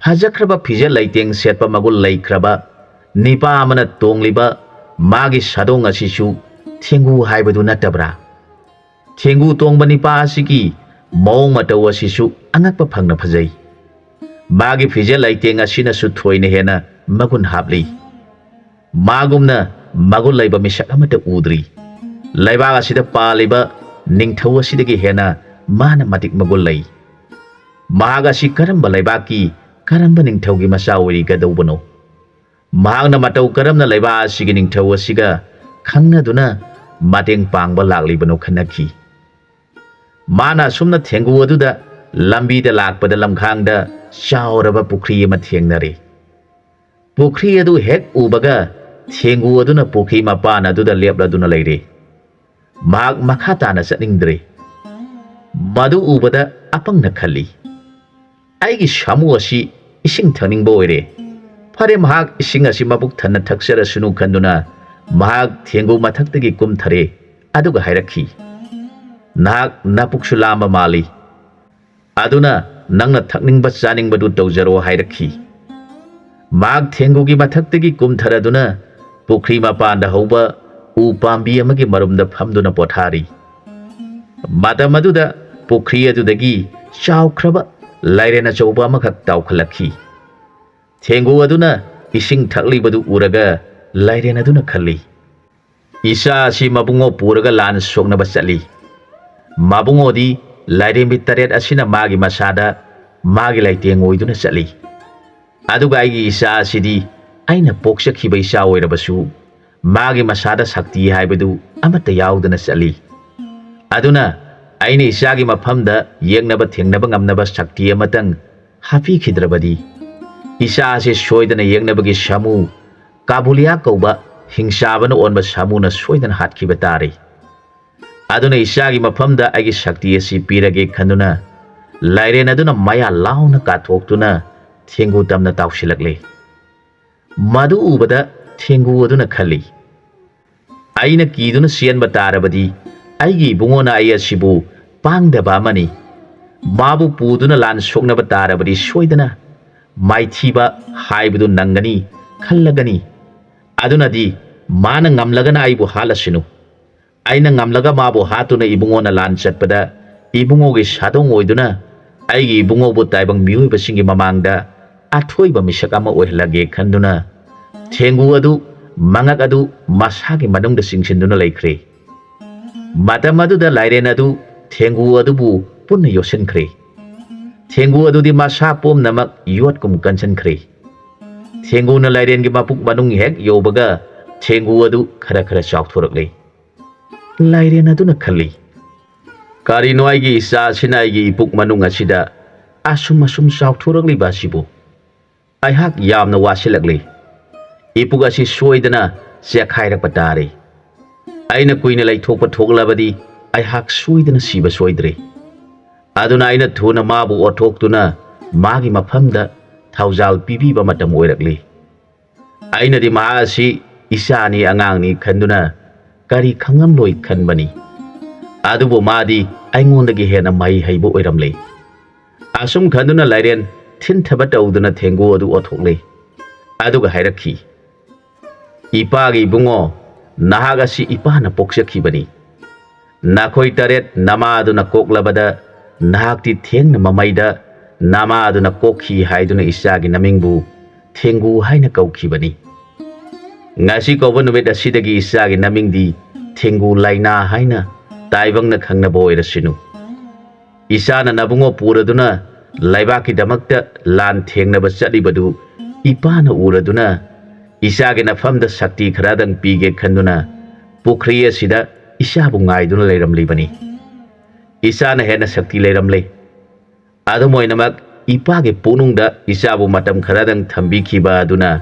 ꯐꯖꯈ꯭ꯔꯕ ꯐꯤꯖꯦꯠ ꯂꯩꯇꯦꯡ ꯁꯦꯠꯄ ꯃꯒꯨꯟ ꯂꯩꯈ꯭ꯔꯕ ꯅꯤꯄꯥ ꯑꯃꯅ ꯇꯣꯡꯂꯤꯕ ꯃꯥꯒꯤ ꯁꯥꯗꯣꯡ ꯑꯁꯤꯁꯨ ꯊꯦꯡꯒꯨ ꯍꯥꯏꯕꯗꯨ ꯅꯠꯇꯕ꯭ꯔꯥ? ꯊꯦꯡꯒꯨ ꯇꯣꯡꯕ ꯅꯤꯄꯥ ꯑꯁꯤꯒꯤ ꯃꯑꯣꯡ ꯃꯇꯧ ꯑꯁꯤꯁꯨ ꯑꯉꯛꯄ ꯐꯪꯅ ꯐꯖꯩ꯫ ꯃꯥꯒꯤ ꯐꯤꯖꯦꯠ ꯂꯩꯇꯦꯡ ꯑꯁꯤꯅꯁꯨ ꯊꯣꯏꯅ ꯍꯦꯟꯅ ꯃꯒꯨꯟ ꯍꯥꯞꯂꯤ꯫ ꯃꯥꯒꯨꯝꯅ ꯃꯒꯨꯟ ꯂꯩꯕ ꯃꯤꯁꯛ ꯑꯃꯠꯇ ꯎꯗ꯭ꯔꯤ꯫ ꯂꯩꯕꯥꯛ ꯑꯁꯤꯗ ꯄꯥꯜꯂꯤꯕ ꯅꯤꯡꯊꯧ ꯑꯁꯤꯗꯒꯤ ꯍꯦꯟꯅ ꯃꯥꯅ ꯃꯇꯤꯛ ꯃꯒꯨꯟ ꯂꯩ꯫ ꯃꯍꯥꯛ ꯑꯁꯤ ꯀꯔꯝꯕ ꯂꯩꯕꯥꯛꯀꯤ ꯀꯔꯝꯕ ꯅꯤꯡꯊꯧꯒꯤ ꯃꯆꯥ ꯑꯣꯏꯔꯤꯒꯗꯧꯕꯅꯣ? ꯃꯍꯥꯛꯅ ꯃꯇꯧ ꯀꯔꯝꯅ ꯂꯩꯕꯥꯛ ꯑꯁꯤꯒꯤ ꯅꯤꯡꯊꯧ ꯑꯁꯤꯒ ꯈꯪꯅꯗꯨꯅ ꯃꯇꯦꯡ ꯄꯥꯡꯕ ꯂꯥꯛꯂꯤꯕꯅꯣ?" ꯈꯟꯅꯈꯤ꯫ ꯃꯥꯅ ꯑꯁꯨꯝꯅ ꯊꯦꯡꯒꯨ ꯑꯗꯨꯗ ꯂꯝꯕꯤꯗ ꯂꯥꯛꯄꯗ ꯂꯝꯈꯥꯡꯗ ꯆꯥꯎꯔꯕ ꯄꯨꯈ꯭ꯔꯤ ꯑꯃ ꯊꯦꯡꯅꯔꯦ꯫ ꯄꯨꯈ꯭ꯔꯤ ꯑꯗꯨ ꯍꯦꯛ ꯎꯕꯒ ꯊꯦꯡꯒꯨ ꯑꯗꯨꯅ ꯄꯨꯈ꯭ꯔꯤ ꯃꯄꯥꯟ ꯑꯗꯨꯗ ꯂꯦꯞꯂꯗꯨꯅ ꯂꯩꯔꯦ꯫ ꯃꯍꯥꯛ ꯃꯈꯥ ꯇꯥꯅ ꯆꯠꯅꯤꯡꯗ꯭ꯔꯦ꯫ ꯃꯗꯨ ꯎꯕꯗ ꯑꯄꯪꯅ ꯈꯜꯂꯤ, "ꯑꯩꯒꯤ ꯁꯥꯃꯨ ꯑꯁꯤ ꯏꯁꯤꯡ ꯊꯛꯅꯤꯡꯕ ꯑꯣꯏꯔꯦ꯫ ꯐꯔꯦ, ꯃꯍꯥꯛ ꯏꯁꯤꯡ ꯑꯁꯤ ꯃꯄꯨꯛ ꯊꯟꯅ ꯊꯛꯆꯔꯁꯅꯨ" ꯈꯟꯗꯨꯅ ꯃꯍꯥꯛ ꯊꯦꯡꯒꯨ ꯃꯊꯛꯇꯒꯤ ꯀꯨꯝꯊꯔꯦ꯫ ꯑꯗꯨꯒ ꯍꯥꯏꯔꯛꯈꯤ, "ꯅꯍꯥꯛ ꯅꯄꯨꯛꯁꯨ ꯂꯥꯝꯕ ꯃꯥꯜꯂꯤ, ꯑꯗꯨꯅ ꯅꯪꯅ ꯊꯛꯅꯤꯡꯕ ꯆꯥꯅꯤꯡꯕꯗꯨ ꯇꯧꯖꯔꯣ" ꯍꯥꯏꯔꯛꯈꯤ꯫ ꯃꯍꯥꯛ ꯊꯦꯡꯒꯨꯒꯤ ꯃꯊꯛꯇꯒꯤ ꯀꯨꯝꯊꯔꯗꯨꯅ ꯄꯨꯈ꯭ꯔꯤ ꯃꯄꯥꯟꯗ ꯍꯧꯕ ꯎ ꯄꯥꯝꯕꯤ ꯑꯃꯒꯤ ꯃꯔꯨꯝꯗ ꯐꯝꯗꯨꯅ ꯄꯣꯊꯥꯔꯤ꯫ ꯃꯇꯝ ꯑꯗꯨꯗ ꯄꯨꯈ꯭ꯔꯤ ꯑꯗꯨꯗꯒꯤ ꯆꯥꯎꯈ꯭ꯔꯕ ꯂꯥꯏꯔꯦꯟ ꯑꯆꯧꯕ ꯑꯃꯈꯛ ꯇꯥꯎꯈꯠꯂꯛꯈꯤ꯫ ꯊꯦꯡꯒꯨ ꯑꯗꯨꯅ ꯏꯁꯤꯡ ꯊꯛꯂꯤꯕꯗꯨ ꯎꯔꯒ ꯂꯥꯏꯔꯦꯟ ꯑꯗꯨꯅ ꯈꯜꯂꯤ, "ꯏꯆꯥ ꯑꯁꯤ ꯃꯕꯨꯡꯉꯣ ꯄꯨꯔꯒ ꯂꯥꯟ ꯁꯣꯛꯅꯕ ꯆꯠꯂꯤ꯫ ꯃꯕꯨꯡꯉꯣꯗꯤ ꯂꯥꯏꯔꯦꯝꯕꯤ ꯇꯔꯦꯠ ꯑꯁꯤꯅ ꯃꯥꯒꯤ ꯃꯁꯥꯗ ꯃꯥꯒꯤ ꯂꯩꯇꯦꯡ ꯑꯣꯏꯗꯨꯅ ꯆꯠꯂꯤ꯫ ꯑꯗꯨꯒ ꯑꯩꯒꯤ ꯏꯆꯥ ꯑꯁꯤꯗꯤ ꯑꯩꯅ ꯄꯣꯛꯆꯈꯤꯕ ꯏꯆꯥ ꯑꯣꯏꯔꯕꯁꯨ ꯃꯥꯒꯤ ꯃꯁꯥꯗ ꯁꯛꯇꯤ ꯍꯥꯏꯕꯗꯨ ꯑꯃꯠꯇ ꯌꯥꯎꯗꯅ ꯆꯠꯂꯤ꯫ ꯑꯗꯨꯅ ꯑꯩꯅ ꯏꯆꯥꯒꯤ ꯃꯐꯝꯗ ꯌꯦꯛꯅꯕ ꯊꯦꯡꯅꯕ ꯉꯝꯅꯕ ꯁꯛꯇꯤ ꯑꯃꯇꯪ ꯍꯥꯞꯄꯤꯈꯤꯗ꯭ꯔꯕꯗꯤ ꯏꯆꯥ ꯑꯁꯤ ꯁꯣꯏꯗꯅ ꯌꯦꯛꯅꯕꯒꯤ ꯁꯥꯃꯨ ꯀꯥꯕꯨꯂꯤꯌꯥ ꯀꯧꯕ ꯍꯤꯡꯆꯥꯕꯅ ꯑꯣꯟꯕ ꯁꯥꯃꯨꯅ ꯁꯣꯏꯗꯅ ꯍꯥꯠꯈꯤꯕ ꯇꯥꯔꯦ꯫ ꯑꯗꯨꯅ ꯏꯆꯥꯒꯤ ꯃꯐꯝꯗ ꯑꯩꯒꯤ ꯁꯛꯇꯤ ꯑꯁꯤ ꯄꯤꯔꯒꯦ" ꯈꯟꯗꯨꯅ ꯂꯥꯏꯔꯦꯟ ꯑꯗꯨꯅ ꯃꯌꯥ ꯂꯥꯎꯅ ꯀꯥꯊꯣꯛꯇꯨꯅ ꯊꯦꯡꯒꯨ ꯇꯝꯅ ꯇꯥꯎꯁꯤꯜꯂꯛꯂꯦ꯫ ꯃꯗꯨ ꯎꯕꯗ ꯊꯦꯡꯒꯨ ꯑꯗꯨꯅ ꯈꯜꯂꯤ, ꯑꯩꯅ ꯀꯤꯗꯨꯅ ꯆꯦꯟꯕ ꯇꯥꯔꯕꯗꯤ, ꯑꯩꯒꯤ ꯏꯕꯨꯡꯉꯣꯅ ꯑꯩ ꯑꯁꯤꯕꯨ ꯄꯥꯡꯗꯕ ꯑꯃꯅꯤ, ꯃꯥꯕꯨ ꯄꯨꯗꯨꯅ ꯂꯥꯟ ꯁꯣꯛꯅꯕ ꯇꯥꯔꯕꯗꯤ ꯁꯣꯏꯗꯅ ꯃꯥꯏꯊꯤꯕ ꯍꯥꯏꯕꯗꯨ ꯅꯪꯒꯅꯤ ꯈꯜꯂꯒꯅꯤ꯫ ꯑꯗꯨꯅꯗꯤ ꯃꯥꯅ ꯉꯝꯂꯒꯅ ꯑꯩꯕꯨ ꯍꯥꯠꯂꯁꯅꯨ꯫ ꯑꯩꯅ ꯉꯝꯂꯒ ꯃꯥꯕꯨ ꯍꯥꯠꯇꯨꯅ ꯏꯕꯨꯡꯉꯣꯅ ꯂꯥꯟ ꯆꯠꯄꯗ ꯏꯕꯨꯡꯉꯣꯒꯤ ꯁꯥꯗꯣꯡ ꯑꯣꯏꯗꯨꯅ ꯑꯩꯒꯤ ꯏꯕꯨꯡꯉꯣꯕꯨ ꯇꯥꯏꯕꯪ ꯃꯤꯑꯣꯏꯕꯁꯤꯡꯒꯤ ꯃꯃꯥꯡꯗ ꯑꯊꯣꯏꯕ ꯃꯤꯁꯛ ꯑꯃ ꯑꯣꯏꯍꯜꯂꯒꯦ ꯈꯟꯗꯨꯅ ꯊꯦꯡꯒꯨ ꯑꯗꯨ, ꯃꯉꯛ ꯑꯗꯨ ꯃꯁꯥꯒꯤ ꯃꯅꯨꯡꯗ ꯆꯤꯡꯁꯤꯟꯗꯨꯅ ꯂꯩꯈ꯭ꯔꯦ꯫ ꯃꯇꯝ ꯑꯗꯨꯗ ꯂꯥꯏꯔꯦꯟ ꯑꯗꯨ ꯊꯦꯡꯒꯨ ꯑꯗꯨꯕꯨ ꯄꯨꯟꯅ ꯌꯣꯠꯁꯤꯟꯈ꯭ꯔꯦ꯫ ꯊꯦꯡꯒꯨ ꯑꯗꯨꯗꯤ ꯃꯁꯥ ꯄꯨꯝꯅꯃꯛ ꯌꯣꯠꯀꯨꯝ ꯀꯟꯁꯤꯟꯈ꯭ꯔꯦ꯫ ꯊꯦꯡꯒꯨꯅ ꯂꯥꯏꯔꯦꯟꯒꯤ ꯃꯄꯨꯛ ꯃꯅꯨꯡ ꯍꯦꯛ ꯌꯧꯕꯒ ꯊꯦꯡꯒꯨ ꯑꯗꯨ ꯈꯔ ꯈꯔ ꯆꯥꯎꯊꯣꯔꯛꯂꯦ꯫ ꯂꯥꯏꯔꯦꯟ ꯑꯗꯨꯅ ꯈꯜꯂꯤ, "ꯀꯔꯤꯅꯣ ꯑꯩꯒꯤ ꯏꯆꯥꯁꯤꯅ ꯑꯩꯒꯤ ꯏꯄꯨꯛ ꯃꯅꯨꯡ ꯑꯁꯤꯗ ꯑꯁꯨꯝ ꯑꯁꯨꯝ ꯆꯥꯎꯊꯣꯔꯛꯂꯤꯕ ꯑꯁꯤꯕꯨ? ꯑꯩꯍꯥꯛ ꯌꯥꯝꯅ ꯋꯥꯁꯤꯜꯂꯛꯂꯤ꯫ ꯏꯄꯨꯛ ꯑꯁꯤ ꯁꯣꯏꯗꯅ ꯆꯦꯛꯈꯥꯏꯔꯛꯄ ꯇꯥꯔꯦ꯫ ꯑꯩꯅ ꯀꯨꯏꯅ ꯂꯩꯊꯣꯛꯄ ꯊꯣꯛꯂꯕꯗꯤ ꯑꯩꯍꯥꯛ ꯁꯣꯏꯗꯅ ꯁꯤꯕ ꯁꯣꯏꯗ꯭ꯔꯦ꯫ ꯑꯗꯨꯅ ꯑꯩꯅ ꯊꯨꯅ ꯃꯥꯕꯨ ꯑꯣꯠꯊꯣꯛꯇꯨꯅ ꯃꯥꯒꯤ ꯃꯐꯝꯗ ꯊꯧꯖꯥꯜ ꯄꯤꯕꯤꯕ ꯃꯇꯝ ꯑꯣꯏꯔꯛꯂꯤ꯫ ꯑꯩꯅꯗꯤ ꯃꯍꯥꯛ ꯑꯁꯤ ꯏꯆꯥꯅꯤ, ꯑꯉꯥꯡꯅꯤ ꯈꯟꯗꯨꯅ ꯀꯔꯤ ꯈꯪꯉꯝꯂꯣꯏ ꯈꯟꯕꯅꯤ꯫ ꯑꯗꯨꯕꯨ ꯃꯥꯗꯤ ꯑꯩꯉꯣꯟꯗꯒꯤ ꯍꯦꯟꯅ ꯃꯍꯩ ꯍꯩꯕ ꯑꯣꯏꯔꯝꯂꯦ꯫" ꯑꯁꯨꯝ ꯈꯟꯗꯨꯅ ꯂꯥꯏꯔꯦꯟ ꯊꯤꯟꯊꯕ ꯇꯧꯗꯨꯅ ꯊꯦꯡꯒꯨ ꯑꯗꯨ ꯑꯣꯠꯊꯣꯛꯂꯦ꯫ ꯑꯗꯨꯒ ꯍꯥꯏꯔꯛꯈꯤ, "ꯏꯄꯥꯒꯤ ꯏꯕꯨꯡꯉꯣ, ꯅꯍꯥꯛ ꯑꯁꯤ ꯏꯄꯥꯅ ꯄꯣꯛꯆꯈꯤꯕꯅꯤ꯫ ꯅꯈꯣꯏ ꯇꯔꯦꯠ ꯅꯃꯥꯗꯨꯅ ꯀꯣꯛꯂꯕꯗ ꯅꯍꯥꯛꯇꯤ ꯊꯦꯡꯅ ꯃꯃꯩꯗ ꯅꯃꯥꯗꯨꯅ ꯀꯣꯛꯈꯤ ꯍꯥꯏꯗꯨꯅ ꯏꯆꯥꯒꯤ ꯅꯃꯤꯡꯕꯨ ꯊꯦꯡꯒꯨ ꯍꯥꯏꯅ ꯀꯧꯈꯤꯕꯅꯤ꯫ ꯉꯁꯤ ꯀꯧꯕ ꯅꯨꯃꯤꯠ ꯑꯁꯤꯗꯒꯤ ꯏꯆꯥꯒꯤ ꯅꯃꯤꯡꯗꯤ ꯊꯦꯡꯒꯨ ꯂꯥꯏꯅꯥ ꯍꯥꯏꯅ ꯇꯥꯏꯕꯪꯅ ꯈꯪꯅꯕ ꯑꯣꯏꯔꯁꯅꯨ꯫ ꯏꯆꯥꯅ ꯅꯕꯨꯡꯉꯣ ꯄꯨꯔꯗꯨꯅ ꯂꯩꯕꯥꯛꯀꯤꯗꯃꯛꯇ ꯂꯥꯟ ꯊꯦꯡꯅꯕ ꯆꯠꯂꯤꯕꯗꯨ ꯏꯄꯥꯅ ꯎꯔꯗꯨꯅ ꯏꯆꯥꯒꯤ ꯅꯐꯝꯗ ꯁꯛꯇꯤ ꯈꯔꯗꯪ ꯄꯤꯒꯦ ꯈꯟꯗꯨꯅ ꯄꯨꯈ꯭ꯔꯤ ꯑꯁꯤꯗ ꯏꯆꯥꯕꯨ ꯉꯥꯏꯗꯨꯅ ꯂꯩꯔꯝꯂꯤꯕꯅꯤ꯫ ꯏꯆꯥꯅ ꯍꯦꯟꯅ ꯁꯛꯇꯤ ꯂꯩꯔꯝꯂꯦ꯫ ꯑꯗꯨꯝ ꯑꯣꯏꯅꯃꯛ, ꯏꯄꯥꯒꯤ ꯄꯨꯛꯅꯨꯡꯗ ꯏꯆꯥꯕꯨ ꯃꯇꯝ ꯈꯔꯗꯪ ꯊꯝꯕꯤꯈꯤꯕ ꯑꯗꯨꯅ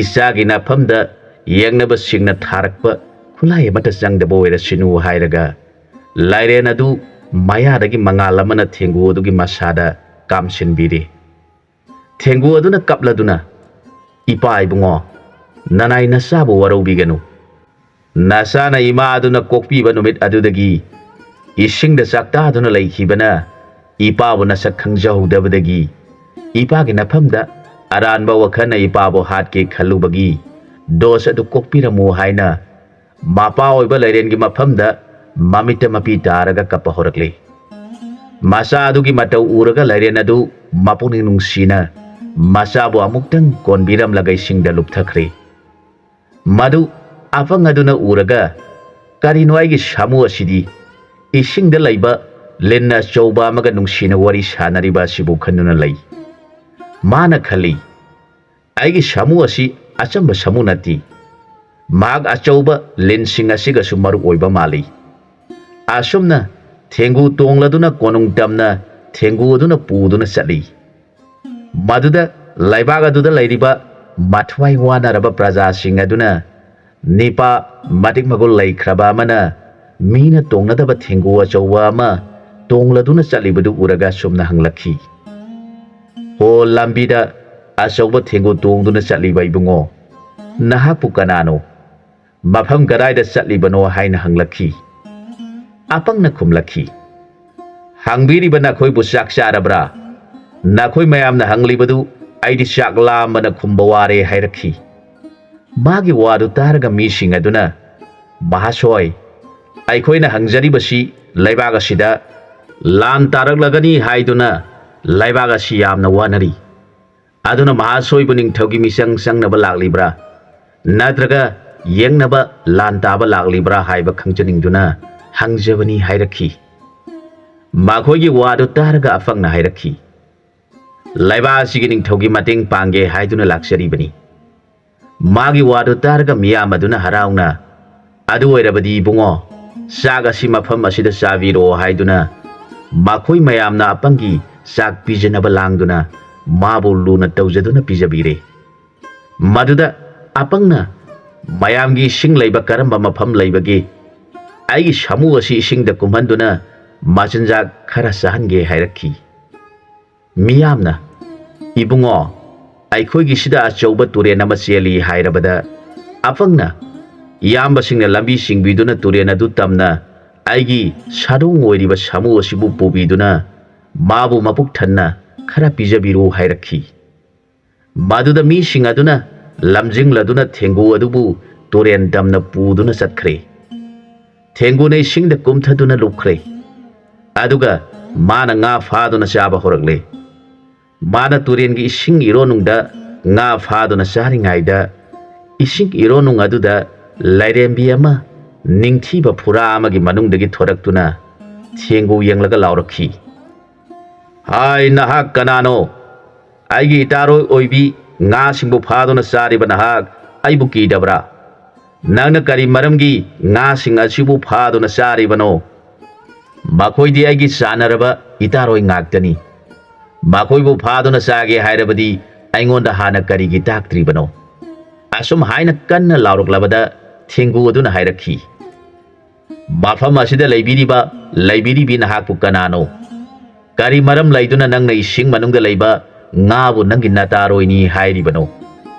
ꯏꯆꯥꯒꯤ ꯅꯐꯝꯗ ꯌꯦꯡꯅꯕꯁꯤꯡꯅ ꯊꯥꯔꯛꯄ ꯈꯨꯠꯂꯥꯏ ꯑꯃꯠꯇ ꯆꯪꯗꯕ ꯑꯣꯏꯔꯁꯅꯨ" ꯍꯥꯏꯔꯒ ꯂꯥꯏꯔꯦꯟ ꯑꯗꯨ ꯃꯌꯥꯗꯒꯤ ꯃꯉꯥꯜ ꯑꯃꯅ ꯊꯦꯡꯒꯨ ꯑꯗꯨꯒꯤ ꯃꯁꯥꯗ ꯀꯥꯝꯁꯤꯟꯕꯤꯔꯤ꯫ ꯊꯦꯡꯒꯨ ꯑꯗꯨꯅ ꯀꯞꯂꯗꯨꯅ, "ꯏꯄꯥ ꯏꯕꯨꯡꯉꯣ, ꯅꯅꯥꯏ ꯅꯆꯥꯕꯨ ꯋꯥꯔꯧꯕꯤꯒꯅꯨ꯫ ꯅꯆꯥꯅ ꯏꯃꯥ ꯑꯗꯨꯅ ꯀꯣꯛꯄꯤꯕ ꯅꯨꯃꯤꯠ ꯑꯗꯨꯗꯒꯤ ꯏꯁꯤꯡꯗ ꯆꯥꯛꯇꯥꯗꯨꯅ ꯂꯩꯈꯤꯕꯅ ꯏꯄꯥꯕꯨ ꯅꯁꯛ ꯈꯪꯖꯍꯧꯗꯕꯗꯒꯤ ꯏꯄꯥꯒꯤ ꯅꯐꯝꯗ ꯑꯔꯥꯟꯕ ꯋꯥꯈꯜꯅ ꯏꯄꯥꯕꯨ ꯍꯥꯠꯀꯦ ꯈꯜꯂꯨꯕꯒꯤ ꯗꯣꯁ ꯑꯗꯨ ꯀꯣꯛꯄꯤꯔꯝꯃꯨ ꯍꯥꯏꯅ ꯃꯄꯥ ꯑꯣꯏꯕ ꯂꯥꯏꯔꯦꯟꯒꯤ ꯃꯐꯝꯗ ꯃꯃꯤꯠꯇ ꯃꯄꯤ ꯇꯥꯔꯒ ꯀꯞꯄ ꯍꯧꯔꯛꯂꯤ꯫ ꯃꯆꯥ ꯑꯗꯨꯒꯤ ꯃꯇꯧ ꯎꯔꯒ ꯂꯥꯏꯔꯦꯟ ꯑꯗꯨ ꯃꯄꯨꯛꯅꯤꯡ ꯅꯨꯡꯁꯤꯅ ꯃꯆꯥꯕꯨ ꯑꯃꯨꯛꯇꯪ ꯀꯣꯟꯕꯤꯔꯝꯂꯒ ꯏꯁꯤꯡꯗ ꯂꯨꯞꯊꯈ꯭ꯔꯦ꯫ ꯃꯗꯨ ꯑꯄꯪ ꯑꯗꯨꯅ ꯎꯔꯒ, "ꯀꯔꯤꯅꯣ ꯑꯩꯒꯤ ꯁꯥꯃꯨ ꯑꯁꯤꯗꯤ ꯏꯁꯤꯡꯗ ꯂꯩꯕ ꯂꯤꯟ ꯑꯆꯧꯕ ꯑꯃꯒ ꯅꯨꯡꯁꯤꯅ ꯋꯥꯔꯤ ꯁꯥꯅꯔꯤꯕ ꯑꯁꯤꯕꯨ?" ꯈꯟꯗꯨꯅ ꯂꯩ꯫ ꯃꯥꯅ ꯈꯜꯂꯤ, "ꯑꯩꯒꯤ ꯁꯥꯃꯨ ꯑꯁꯤ ꯑꯆꯝꯕ ꯁꯥꯃꯨ ꯅꯠꯇꯦ꯫ ꯃꯍꯥꯛ ꯑꯆꯧꯕ ꯂꯤꯟꯁꯤꯡ ꯑꯁꯤꯒꯁꯨ ꯃꯔꯨꯞ ꯑꯣꯏꯕ ꯃꯥꯜꯂꯤ꯫" ꯑꯁꯨꯝꯅ ꯊꯦꯡꯒꯨ ꯇꯣꯡꯂꯗꯨꯅ ꯀꯣꯅꯨꯡ ꯇꯝꯅ ꯊꯦꯡꯒꯨ ꯑꯗꯨꯅ ꯄꯨꯗꯨꯅ ꯆꯠꯂꯤ꯫ ꯃꯗꯨꯗ ꯂꯩꯕꯥꯛ ꯑꯗꯨꯗ ꯂꯩꯔꯤꯕ ꯃꯊ꯭ꯋꯥꯏ ꯋꯥꯅꯔꯕ ꯄ꯭ꯔꯖꯥꯁꯤꯡ ꯑꯗꯨꯅ ꯅꯤꯄꯥ ꯃꯇꯤꯛ ꯃꯒꯨꯟ ꯂꯩꯈ꯭ꯔꯕ ꯑꯃꯅ ꯃꯤꯅ ꯇꯣꯡꯅꯗꯕ ꯊꯦꯡꯒꯨ ꯑꯆꯧꯕ ꯑꯃ ꯇꯣꯡꯂꯗꯨꯅ ꯆꯠꯂꯤꯕꯗꯨ ꯎꯔꯒ ꯁꯨꯝꯅ ꯍꯪꯂꯛꯈꯤ, "ꯍꯣ, ꯂꯝꯕꯤꯗ ꯑꯆꯧꯕ ꯊꯦꯡꯒꯨ ꯇꯣꯡꯗꯨꯅ ꯆꯠꯂꯤꯕ ꯏꯕꯨꯡꯉꯣ, ꯅꯍꯥꯛꯄꯨ ꯀꯅꯥꯅꯣ? ꯃꯐꯝ ꯀꯗꯥꯏꯗ ꯆꯠꯂꯤꯕꯅꯣ?" ꯍꯥꯏꯅ ꯍꯪꯂꯛꯈꯤ꯫ ꯑꯄꯪꯅ ꯈꯨꯝꯂꯛꯈꯤ, "ꯍꯪꯕꯤꯔꯤꯕ ꯅꯈꯣꯏꯕꯨ ꯆꯥꯛ ꯆꯥꯔꯕ꯭ꯔꯥ? ꯅꯈꯣꯏ ꯃꯌꯥꯝꯅ ꯍꯪꯂꯤꯕꯗꯨ ꯑꯩꯗꯤ ꯆꯥꯛ ꯂꯥꯝꯕꯅ ꯈꯨꯝꯕ ꯋꯥꯔꯦ" ꯍꯥꯏꯔꯛꯈꯤ꯫ ꯃꯥꯒꯤ ꯋꯥꯗꯨ ꯇꯥꯔꯒ ꯃꯤꯁꯤꯡ ꯑꯗꯨꯅ, "ꯃꯍꯥꯁꯣꯏ, ꯑꯩꯈꯣꯏꯅ ꯍꯪꯖꯔꯤꯕꯁꯤ ꯂꯩꯕꯥꯛ ꯑꯁꯤꯗ ꯂꯥꯟ ꯇꯥꯔꯛꯂꯒꯅꯤ ꯍꯥꯏꯗꯨꯅ ꯂꯩꯕꯥꯛ ꯑꯁꯤ ꯌꯥꯝꯅ ꯋꯥꯅꯔꯤ꯫ ꯑꯗꯨꯅ ꯃꯍꯥꯁꯣꯏꯕꯨ ꯅꯤꯡꯊꯧꯒꯤ ꯃꯤꯆꯪ ꯆꯪꯅꯕ ꯂꯥꯛꯂꯤꯕ꯭ꯔꯥ? ꯅꯠꯇ꯭ꯔꯒ ꯌꯦꯡꯅꯕ ꯂꯥꯟ ꯇꯥꯕ ꯂꯥꯛꯂꯤꯕ꯭ꯔꯥ ꯍꯥꯏꯕ ꯈꯪꯖꯅꯤꯡꯗꯨꯅ ꯍꯪꯖꯕꯅꯤ" ꯍꯥꯏꯔꯛꯈꯤ꯫ ꯃꯈꯣꯏꯒꯤ ꯋꯥꯗꯨ ꯇꯥꯔꯒ ꯑꯄꯪꯅ ꯍꯥꯏꯔꯛꯈꯤ, "ꯂꯩꯕꯥꯛ ꯑꯁꯤꯒꯤ ꯅꯤꯡꯊꯧꯒꯤ ꯃꯇꯦꯡ ꯄꯥꯡꯒꯦ ꯍꯥꯏꯗꯨꯅ ꯂꯥꯛꯆꯔꯤꯕꯅꯤ꯫" ꯃꯥꯒꯤ ꯋꯥꯗꯨ ꯇꯥꯔꯒ ꯃꯤꯌꯥꯝ ꯑꯗꯨꯅ ꯍꯔꯥꯎꯅ, "ꯑꯗꯨ ꯑꯣꯏꯔꯕꯗꯤ ꯏꯕꯨꯡꯉꯣ, ꯆꯥꯛ ꯑꯁꯤ ꯃꯐꯝ ꯑꯁꯤꯗ ꯆꯥꯕꯤꯔꯣ" ꯍꯥꯏꯗꯨꯅ ꯃꯈꯣꯏ ꯃꯌꯥꯝꯅ ꯑꯄꯪꯒꯤ ꯆꯥꯛ ꯄꯤꯖꯅꯕ ꯂꯥꯡꯗꯨꯅ ꯃꯥꯕꯨ ꯂꯨꯅ ꯇꯧꯖꯗꯨꯅ ꯄꯤꯖꯕꯤꯔꯦ꯫ ꯃꯗꯨꯗ ꯑꯄꯪꯅ, "ꯃꯌꯥꯝꯒꯤ ꯏꯁꯤꯡ ꯂꯩꯕ ꯀꯔꯝꯕ ꯃꯐꯝ ꯂꯩꯕꯒꯦ? ꯑꯩꯒꯤ ꯁꯥꯃꯨ ꯑꯁꯤ ꯏꯁꯤꯡꯗ ꯀꯨꯝꯍꯟꯗꯨꯅ ꯃꯆꯤꯟꯖꯥꯛ ꯈꯔ ꯆꯥꯍꯟꯒꯦ" ꯍꯥꯏꯔꯛꯈꯤ꯫ ꯃꯤꯌꯥꯝꯅ, "ꯏꯕꯨꯡꯉꯣ, ꯑꯩꯈꯣꯏꯒꯤꯁꯤꯗ ꯑꯆꯧꯕ ꯇꯨꯔꯦꯟ ꯑꯃ ꯆꯦꯜꯂꯤ" ꯍꯥꯏꯔꯕꯗ, ꯑꯄꯪꯅ, ꯏꯌꯥꯝꯕꯁꯤꯡꯅ ꯂꯝꯕꯤ ꯁꯤꯡꯕꯤꯗꯨꯅ ꯇꯨꯔꯦꯜ ꯑꯗꯨ ꯇꯝꯅ ꯑꯩꯒꯤ ꯁꯥꯗꯣꯡ ꯑꯣꯏꯔꯤꯕ ꯁꯥꯃꯨ ꯑꯁꯤꯕꯨ ꯄꯨꯕꯤꯗꯨꯅ ꯃꯥꯕꯨ ꯃꯄꯨꯛ ꯊꯟꯅ ꯈꯔ ꯄꯤꯖꯕꯤꯔꯨ ꯍꯥꯏꯔꯛꯈꯤ꯫ ꯃꯗꯨꯗ ꯃꯤꯁꯤꯡ ꯑꯗꯨꯅ ꯂꯝꯖꯤꯡꯂꯗꯨꯅ ꯊꯦꯡꯒꯨ ꯑꯗꯨꯕꯨ ꯇꯨꯔꯦꯜ ꯇꯝꯅ ꯄꯨꯗꯨꯅ ꯆꯠꯈ꯭ꯔꯦ꯫ ꯊꯦꯡꯒꯨꯅ ꯏꯁꯤꯡꯗ ꯀꯨꯝꯊꯗꯨꯅ ꯂꯨꯞꯈ꯭ꯔꯦ꯫ ꯑꯗꯨꯒ ꯃꯥꯅ ꯉꯥ ꯐꯥꯗꯨꯅ ꯆꯥꯕ ꯍꯧꯔꯛꯂꯦ꯫ ꯃꯥꯅ ꯇꯨꯔꯦꯜꯒꯤ ꯏꯁꯤꯡ ꯏꯔꯣꯟꯅꯨꯡꯗ ꯉꯥ ꯐꯥꯗꯨꯅ ꯆꯥꯔꯤꯉꯩꯗ, ꯏꯁꯤꯡ ꯏꯔꯣꯟꯅꯨꯡ ꯑꯗꯨꯗ ꯂꯥꯏꯔꯦꯝꯕꯤ ꯑꯃ ꯅꯤꯡꯊꯤꯕ ꯐꯨꯔꯥ ꯑꯃꯒꯤ ꯃꯅꯨꯡꯗꯒꯤ ꯊꯣꯔꯛꯇꯨꯅ ꯊꯦꯡꯒꯨ ꯌꯦꯡꯂꯒ ꯂꯥꯎꯔꯛꯈꯤ, "ꯍꯥꯏ, ꯅꯍꯥꯛ ꯀꯅꯥꯅꯣ? ꯑꯩꯒꯤ ꯏꯇꯥꯔꯣꯏ ꯑꯣꯏꯕꯤ ꯉꯥꯁꯤꯡꯕꯨ ꯐꯥꯗꯨꯅ ꯆꯥꯔꯤꯕ ꯅꯍꯥꯛ ꯑꯩꯕꯨ ꯀꯤꯗꯕ꯭ꯔꯥ? ꯅꯪꯅ ꯀꯔꯤ ꯃꯔꯝꯒꯤ ꯉꯥꯁꯤꯡ ꯑꯁꯤꯕꯨ ꯐꯥꯗꯨꯅ ꯆꯥꯔꯤꯕꯅꯣ? ꯃꯈꯣꯏꯗꯤ ꯑꯩꯒꯤ ꯆꯥꯟꯅꯔꯕ ꯏꯇꯥꯔꯣꯏ ꯉꯥꯛꯇꯅꯤ꯫ ꯃꯈꯣꯏꯕꯨ ꯐꯥꯗꯨꯅ ꯆꯥꯒꯦ ꯍꯥꯏꯔꯕꯗꯤ ꯑꯩꯉꯣꯟꯗ ꯍꯥꯟꯅ ꯀꯔꯤꯒꯤ ꯇꯥꯛꯇ꯭ꯔꯤꯕꯅꯣ?" ꯑꯁꯨꯝ ꯍꯥꯏꯅ ꯀꯟꯅ ꯂꯥꯎꯔꯛꯂꯕꯗ ꯊꯦꯡꯒꯨ ꯑꯗꯨꯅ ꯍꯥꯏꯔꯛꯈꯤ, "ꯃꯐꯝ ꯑꯁꯤꯗ ꯂꯩꯕꯤꯔꯤꯕ, ꯂꯩꯕꯤꯔꯤꯕꯤ ꯅꯍꯥꯛꯄꯨ ꯀꯅꯥꯅꯣ? ꯀꯔꯤ ꯃꯔꯝ ꯂꯩꯗꯨꯅ ꯅꯪꯅ ꯏꯁꯤꯡ ꯃꯅꯨꯡꯗ ꯂꯩꯕ ꯉꯥꯕꯨ ꯅꯪꯒꯤ ꯅꯇꯥꯔꯣꯏꯅꯤ ꯍꯥꯏꯔꯤꯕꯅꯣ?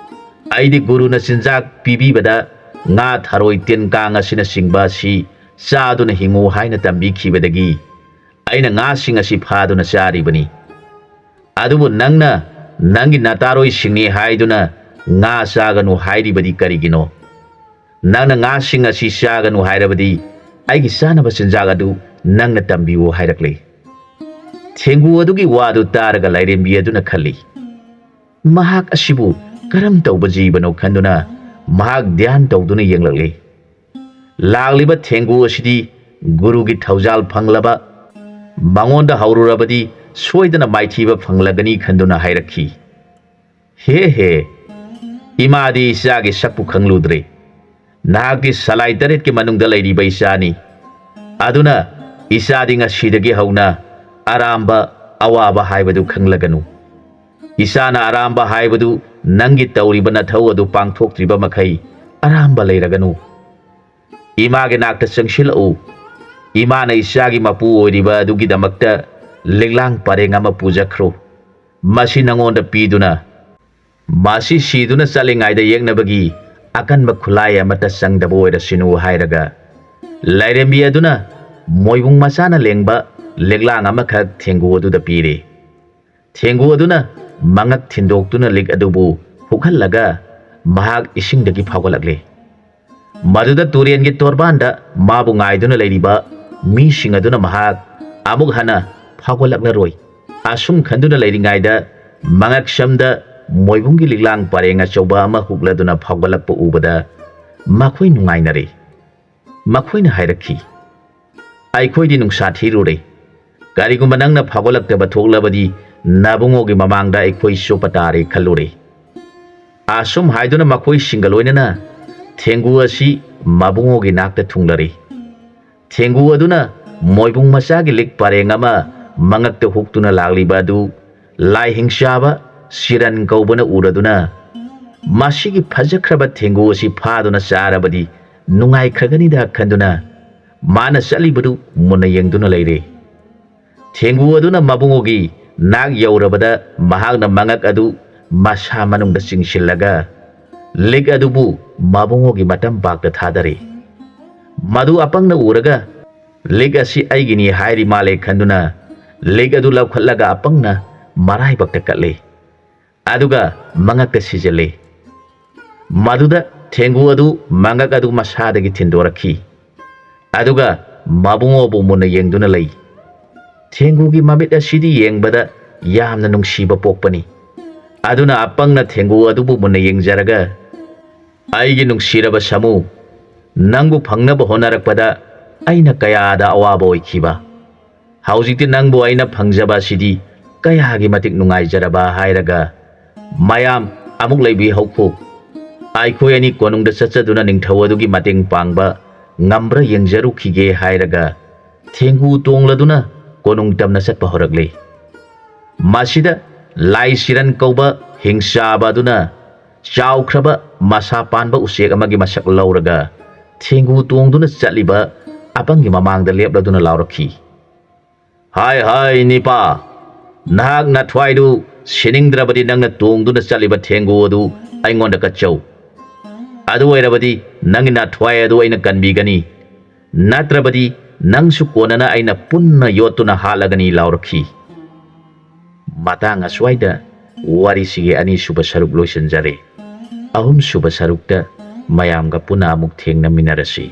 ꯑꯩꯗꯤ ꯒꯨꯔꯨꯅ ꯆꯤꯟꯖꯥꯛ ꯄꯤꯕꯤꯕꯗ ꯉꯥ, ꯊꯔꯣꯏ, ꯇꯤꯟ ꯀꯥꯡ ꯑꯁꯤꯅꯆꯤꯡꯕ ꯑꯁꯤ ꯆꯥꯗꯨꯅ ꯍꯤꯡꯉꯨ ꯍꯥꯏꯅ ꯇꯝꯕꯤꯈꯤꯕꯗꯒꯤ ꯑꯩꯅ ꯉꯥꯁꯤꯡ ꯑꯁꯤ ꯐꯥꯗꯨꯅ ꯆꯥꯔꯤꯕꯅꯤ꯫ ꯑꯗꯨꯕꯨ ꯅꯪꯅ ꯅꯪꯒꯤ ꯅꯇꯥꯔꯣꯏꯁꯤꯡꯅꯤ ꯍꯥꯏꯗꯨꯅ ꯉꯥ ꯆꯥꯒꯅꯨ ꯍꯥꯏꯔꯤꯕꯗꯤ ꯀꯔꯤꯒꯤꯅꯣ? ꯅꯪꯅ ꯉꯥꯁꯤꯡ ꯑꯁꯤ ꯆꯥꯒꯅꯨ ꯍꯥꯏꯔꯕꯗꯤ ꯑꯩꯒꯤ ꯆꯥꯅꯕ ꯆꯤꯟꯖꯥꯛ ꯑꯗꯨ ꯅꯪꯅ ꯇꯝꯕꯤꯌꯨ" ꯍꯥꯏꯔꯛꯂꯦ꯫ ꯊꯦꯡꯒꯨ ꯑꯗꯨꯒꯤ ꯋꯥꯗꯨ ꯇꯥꯔꯒ ꯂꯥꯏꯔꯦꯝꯕꯤ ꯑꯗꯨꯅ ꯈꯜꯂꯤ, "ꯃꯍꯥꯛ ꯑꯁꯤꯕꯨ ꯀꯔꯝ ꯇꯧꯕ ꯖꯤꯕꯅꯣ?" ꯈꯟꯗꯨꯅ ꯃꯍꯥꯛ ꯙ꯭ꯌꯥꯟ ꯇꯧꯗꯨꯅ ꯌꯦꯡꯂꯛꯂꯤ꯫ ꯂꯥꯛꯂꯤꯕ ꯊꯦꯡꯒꯨ ꯑꯁꯤꯗꯤ ꯒꯨꯔꯨꯒꯤ ꯊꯧꯖꯥꯜ ꯐꯪꯂꯕ, ꯃꯉꯣꯟꯗ ꯍꯧꯔꯨꯔꯕꯗꯤ ꯁꯣꯏꯗꯅ ꯃꯥꯏꯊꯤꯕ ꯐꯪꯂꯒꯅꯤ ꯈꯟꯗꯨꯅ ꯍꯥꯏꯔꯛꯈꯤ, "ꯍꯦ ꯍꯦ, ꯏꯃꯥꯗꯤ ꯏꯆꯥꯒꯤ ꯁꯛꯄꯨ ꯈꯪꯂꯨꯗ꯭ꯔꯦ꯫ ꯅꯍꯥꯛꯇꯤ ꯁꯂꯥꯏ ꯇꯔꯦꯠꯀꯤ ꯃꯅꯨꯡꯗ ꯂꯩꯔꯤꯕ ꯏꯆꯥꯅꯤ꯫ ꯑꯗꯨꯅ ꯏꯆꯥꯗꯤ ꯉꯁꯤꯗꯒꯤ ꯍꯧꯅ ꯑꯔꯥꯝꯕ, ꯑꯋꯥꯕ ꯍꯥꯏꯕꯗꯨ ꯈꯪꯂꯒꯅꯨ꯫ ꯏꯆꯥꯅ ꯑꯔꯥꯝꯕ ꯍꯥꯏꯕꯗꯨ ꯅꯪꯒꯤ ꯇꯧꯔꯤꯕ ꯅꯊꯧ ꯑꯗꯨ ꯄꯥꯡꯊꯣꯛꯇ꯭ꯔꯤꯕ ꯃꯈꯩ ꯑꯔꯥꯝꯕ ꯂꯩꯔꯒꯅꯨ꯫ ꯏꯃꯥꯒꯤ ꯅꯥꯛꯇ ꯆꯪꯁꯤꯜꯂꯛꯎ꯫ ꯏꯃꯥꯅ ꯏꯆꯥꯒꯤ ꯃꯄꯨ ꯑꯣꯏꯔꯤꯕ ꯑꯗꯨꯒꯤꯗꯃꯛꯇ ꯂꯤꯛꯂꯥꯡ ꯄꯔꯦꯡ ꯑꯃ ꯄꯨꯖꯈ꯭ꯔꯣ꯫ ꯃꯁꯤ ꯅꯉꯣꯟꯗ ꯄꯤꯗꯨꯅ ꯃꯁꯤ ꯁꯤꯗꯨꯅ ꯆꯠꯂꯤꯉꯩꯗ ꯌꯦꯛꯅꯕꯒꯤ ꯑꯀꯟꯕ ꯈꯨꯠꯂꯥꯏ ꯑꯃꯠꯇ ꯆꯪꯗꯕ ꯑꯣꯏꯔꯁꯤꯅꯨ ꯍꯥꯏꯔꯒ, ꯂꯥꯏꯔꯦꯝꯕꯤ ꯑꯗꯨꯅ ꯃꯣꯏꯕꯨꯡ ꯃꯆꯥꯅ ꯂꯦꯡꯕ ꯂꯤꯛꯂꯥꯡ ꯑꯃꯈꯛ ꯊꯦꯡꯒꯨ ꯑꯗꯨꯗ ꯄꯤꯔꯦ꯫ ꯊꯦꯡꯒꯨ ꯑꯗꯨꯅ ꯃꯉꯛ ꯊꯤꯟꯗꯣꯛꯇꯨꯅ ꯂꯤꯛ ꯑꯗꯨꯕꯨ ꯍꯨꯛꯍꯜꯂꯒ ꯃꯍꯥꯛ ꯏꯁꯤꯡꯗꯒꯤ ꯐꯥꯎꯒꯠꯂꯛꯂꯦ꯫ ꯃꯗꯨꯗ ꯇꯨꯔꯦꯟꯒꯤ ꯇꯣꯔꯕꯥꯟꯗ ꯃꯥꯕꯨ ꯉꯥꯏꯗꯨꯅ ꯂꯩꯔꯤꯕ ꯃꯤꯁꯤꯡ ꯑꯗꯨꯅ ꯃꯍꯥꯛ ꯑꯃꯨꯛ ꯍꯟꯅ ꯐꯥꯎꯒꯠꯂꯛꯂꯔꯣꯏ꯫ ꯑꯁꯨꯝ ꯈꯟꯗꯨꯅ ꯂꯩꯔꯤꯉꯩꯗ ꯃꯉꯛꯁꯝꯗ ꯃꯣꯏꯕꯨꯡꯒꯤ ꯂꯤꯛꯂꯥꯡ ꯄꯔꯦꯡ ꯑꯆꯧꯕ ꯑꯃ ꯍꯨꯛꯂꯗꯨꯅ ꯐꯥꯎꯒꯠꯂꯛꯄ ꯎꯕꯗ ꯃꯈꯣꯏ ꯅꯨꯡꯉꯥꯏꯅꯔꯦ꯫ ꯃꯈꯣꯏꯅ ꯍꯥꯏꯔꯛꯈꯤ, "ꯑꯩꯈꯣꯏꯗꯤ ꯅꯨꯡꯁꯥ ꯊꯤꯔꯨꯔꯦ꯫ ꯀꯔꯤꯒꯨꯝꯕ ꯅꯪꯅ ꯐꯥꯎꯒꯠꯂꯛꯇꯕ ꯊꯣꯛꯂꯕꯗꯤ ꯅꯕꯨꯡꯉꯣꯒꯤ ꯃꯃꯥꯡꯗ ꯑꯩꯈꯣꯏ ꯆꯣꯞꯄ ꯇꯥꯔꯦ ꯈꯜꯂꯨꯔꯦ"꯫ ꯑꯁꯨꯝ ꯍꯥꯏꯗꯨꯅ ꯃꯈꯣꯏꯁꯤꯡꯒ ꯂꯣꯏꯅꯅ ꯊꯦꯡꯒꯨ ꯑꯁꯤ ꯃꯕꯨꯡꯉꯣꯒꯤ ꯅꯥꯛꯇ ꯊꯨꯡꯂꯔꯦ꯫ ꯊꯦꯡꯒꯨ ꯑꯗꯨꯅ ꯃꯣꯏꯕꯨꯡ ꯃꯆꯥꯒꯤ ꯂꯤꯛ ꯄꯔꯦꯡ ꯑꯃ ꯃꯉꯛꯇ ꯍꯨꯛꯇꯨꯅ ꯂꯥꯛꯂꯤꯕ ꯑꯗꯨ ꯂꯥꯏ ꯍꯤꯡꯆꯥꯕ ꯁꯤꯔꯟ ꯀꯧꯕꯅ ꯎꯔꯗꯨꯅ, "ꯃꯁꯤꯒꯤ ꯐꯖꯈ꯭ꯔꯕ ꯊꯦꯡꯒꯨ ꯑꯁꯤ ꯐꯥꯗꯨꯅ ꯆꯥꯔꯕꯗꯤ ꯅꯨꯡꯉꯥꯏꯈ꯭ꯔꯒꯅꯤꯗ" ꯈꯟꯗꯨꯅ ꯃꯥꯅ ꯆꯠꯂꯤꯕꯗꯨ ꯃꯨꯟꯅ ꯌꯦꯡꯗꯨꯅ ꯂꯩꯔꯦ꯫ ꯊꯦꯡꯒꯨ ꯑꯗꯨꯅ ꯃꯕꯨꯡꯉꯣꯒꯤ ꯅꯥꯛ ꯌꯧꯔꯕꯗ ꯃꯍꯥꯛꯅ ꯃꯉꯛ ꯑꯗꯨ ꯃꯁꯥ ꯃꯅꯨꯡꯗ ꯆꯤꯡꯁꯤꯜꯂꯒ ꯂꯤꯛ ꯑꯗꯨꯕꯨ ꯃꯕꯨꯡꯉꯣꯒꯤ ꯃꯇꯝꯄꯥꯛꯇ ꯊꯥꯗꯔꯦ꯫ ꯃꯗꯨ ꯑꯄꯪꯅ ꯎꯔꯒ "ꯂꯤꯛ ꯑꯁꯤ ꯑꯩꯒꯤꯅꯤ" ꯍꯥꯏꯔꯤ ꯃꯥꯜꯂꯦ ꯈꯟꯗꯨꯅ ꯂꯤꯛ ꯑꯗꯨ ꯂꯧꯈꯠꯂꯒ ꯑꯄꯪꯅ ꯃꯔꯥꯏꯕꯛꯇ ꯀꯠꯂꯦ꯫ ꯑꯗꯨꯒ ꯃꯉꯛꯇ ꯁꯤꯖꯤꯜꯂꯤ꯫ ꯃꯗꯨꯗ ꯊꯦꯡꯒꯨ ꯑꯗꯨ ꯃꯉꯛ ꯑꯗꯨ ꯃꯁꯥꯗꯒꯤ ꯊꯤꯟꯗꯣꯔꯛꯈꯤ꯫ ꯑꯗꯨꯒ ꯃꯕꯨꯡꯉꯣꯕꯨ ꯃꯨꯟꯅ ꯌꯦꯡꯗꯨꯅ ꯂꯩ꯫ ꯊꯦꯡꯒꯨꯒꯤ ꯃꯃꯤꯠ ꯑꯁꯤꯗꯤ ꯌꯦꯡꯕꯗ ꯌꯥꯝꯅ ꯅꯨꯡꯁꯤꯕ ꯄꯣꯛꯄꯅꯤ꯫ ꯑꯗꯨꯅ ꯑꯄꯪꯅ ꯊꯦꯡꯒꯨ ꯑꯗꯨꯕꯨ ꯃꯨꯟꯅ ꯌꯦꯡꯖꯔꯒ, "ꯑꯩꯒꯤ ꯅꯨꯡꯁꯤꯔꯕ ꯁꯥꯃꯨ, ꯅꯪꯕꯨ ꯐꯪꯅꯕ ꯍꯣꯠꯅꯔꯛꯄꯗ ꯑꯩꯅ ꯀꯌꯥꯗ ꯑꯋꯥꯕ ꯑꯣꯏꯈꯤꯕ꯫ ꯍꯧꯖꯤꯛꯇꯤ ꯅꯪꯕꯨ ꯑꯩꯅ ꯐꯪꯖꯕ ꯑꯁꯤꯗꯤ ꯀꯌꯥꯒꯤ ꯃꯇꯤꯛ ꯅꯨꯡꯉꯥꯏꯖꯔꯕ" ꯍꯥꯏꯔꯒ, "ꯃꯌꯥꯝ ꯑꯃꯨꯛ ꯂꯩꯕꯤꯍꯧꯈꯣ꯫ ꯑꯩꯈꯣꯏ ꯑꯅꯤ ꯀꯣꯅꯨꯡꯗ ꯆꯠꯆꯗꯨꯅ ꯅꯤꯡꯊꯧ ꯑꯗꯨꯒꯤ ꯃꯇꯦꯡ ꯄꯥꯡꯕ ꯉꯝꯕ꯭ꯔꯥ ꯌꯦꯡꯖꯔꯨꯈꯤꯒꯦ" ꯍꯥꯏꯔꯒ ꯊꯦꯡꯒꯨ ꯇꯣꯡꯂꯗꯨꯅ ꯀꯣꯅꯨꯡ ꯇꯝꯅ ꯆꯠꯄ ꯍꯧꯔꯛꯂꯦ꯫ ꯃꯁꯤꯗ ꯂꯥꯏ ꯁꯤꯔꯟ ꯀꯧꯕ ꯍꯤꯡꯆꯥꯕ ꯑꯗꯨꯅ ꯆꯥꯎꯈ꯭ꯔꯕ ꯃꯁꯥ ꯄꯥꯟꯕ ꯎꯆꯦꯛ ꯑꯃꯒꯤ ꯃꯁꯛ ꯂꯧꯔꯒ ꯊꯦꯡꯒꯨ ꯇꯣꯡꯗꯨꯅ ꯆꯠꯂꯤꯕ ꯑꯄꯪꯒꯤ ꯃꯃꯥꯡꯗ ꯂꯦꯞꯂꯗꯨꯅ ꯂꯥꯎꯔꯛꯈꯤ, "ꯍꯥꯏ ꯍꯥꯏ ꯅꯤꯄꯥ, ꯅꯍꯥꯛ ꯅꯊ꯭ꯋꯥꯏꯗꯨ ꯁꯤꯅꯤꯡꯗ꯭ꯔꯕꯗꯤ ꯅꯪꯅ ꯇꯣꯡꯗꯨꯅ ꯆꯠꯂꯤꯕ ꯊꯦꯡꯒꯨ ꯑꯗꯨ ꯑꯩꯉꯣꯟꯗ ꯀꯠꯆꯧ꯫ ꯑꯗꯨ ꯑꯣꯏꯔꯕꯗꯤ ꯅꯪꯒꯤ ꯅꯥꯊ꯭ꯋꯥꯏ ꯑꯗꯨ ꯑꯩꯅ ꯀꯟꯕꯤꯒꯅꯤ, ꯅꯠꯇ꯭ꯔꯕꯗꯤ ꯅꯪꯁꯨ ꯀꯣꯟꯅꯅ ꯑꯩꯅ ꯄꯨꯟꯅ ꯌꯣꯠꯇꯨꯅ ꯍꯥꯠꯂꯒꯅꯤ" ꯂꯥꯎꯔꯛꯈꯤ꯫ ꯃꯇꯥꯡ ꯑꯁ꯭ꯋꯥꯏꯗ ꯋꯥꯔꯤꯁꯤꯒꯤ ꯑꯅꯤꯁꯨꯕ ꯁꯔꯨꯛ ꯂꯣꯏꯁꯤꯟꯖꯔꯦ꯫ ꯑꯍꯨꯝꯁꯨꯕ ꯁꯔꯨꯛꯇ ꯃꯌꯥꯝꯒ ꯄꯨꯟꯅ ꯑꯃꯨꯛ ꯊꯦꯡꯅꯃꯤꯟꯅꯔꯁꯤ꯫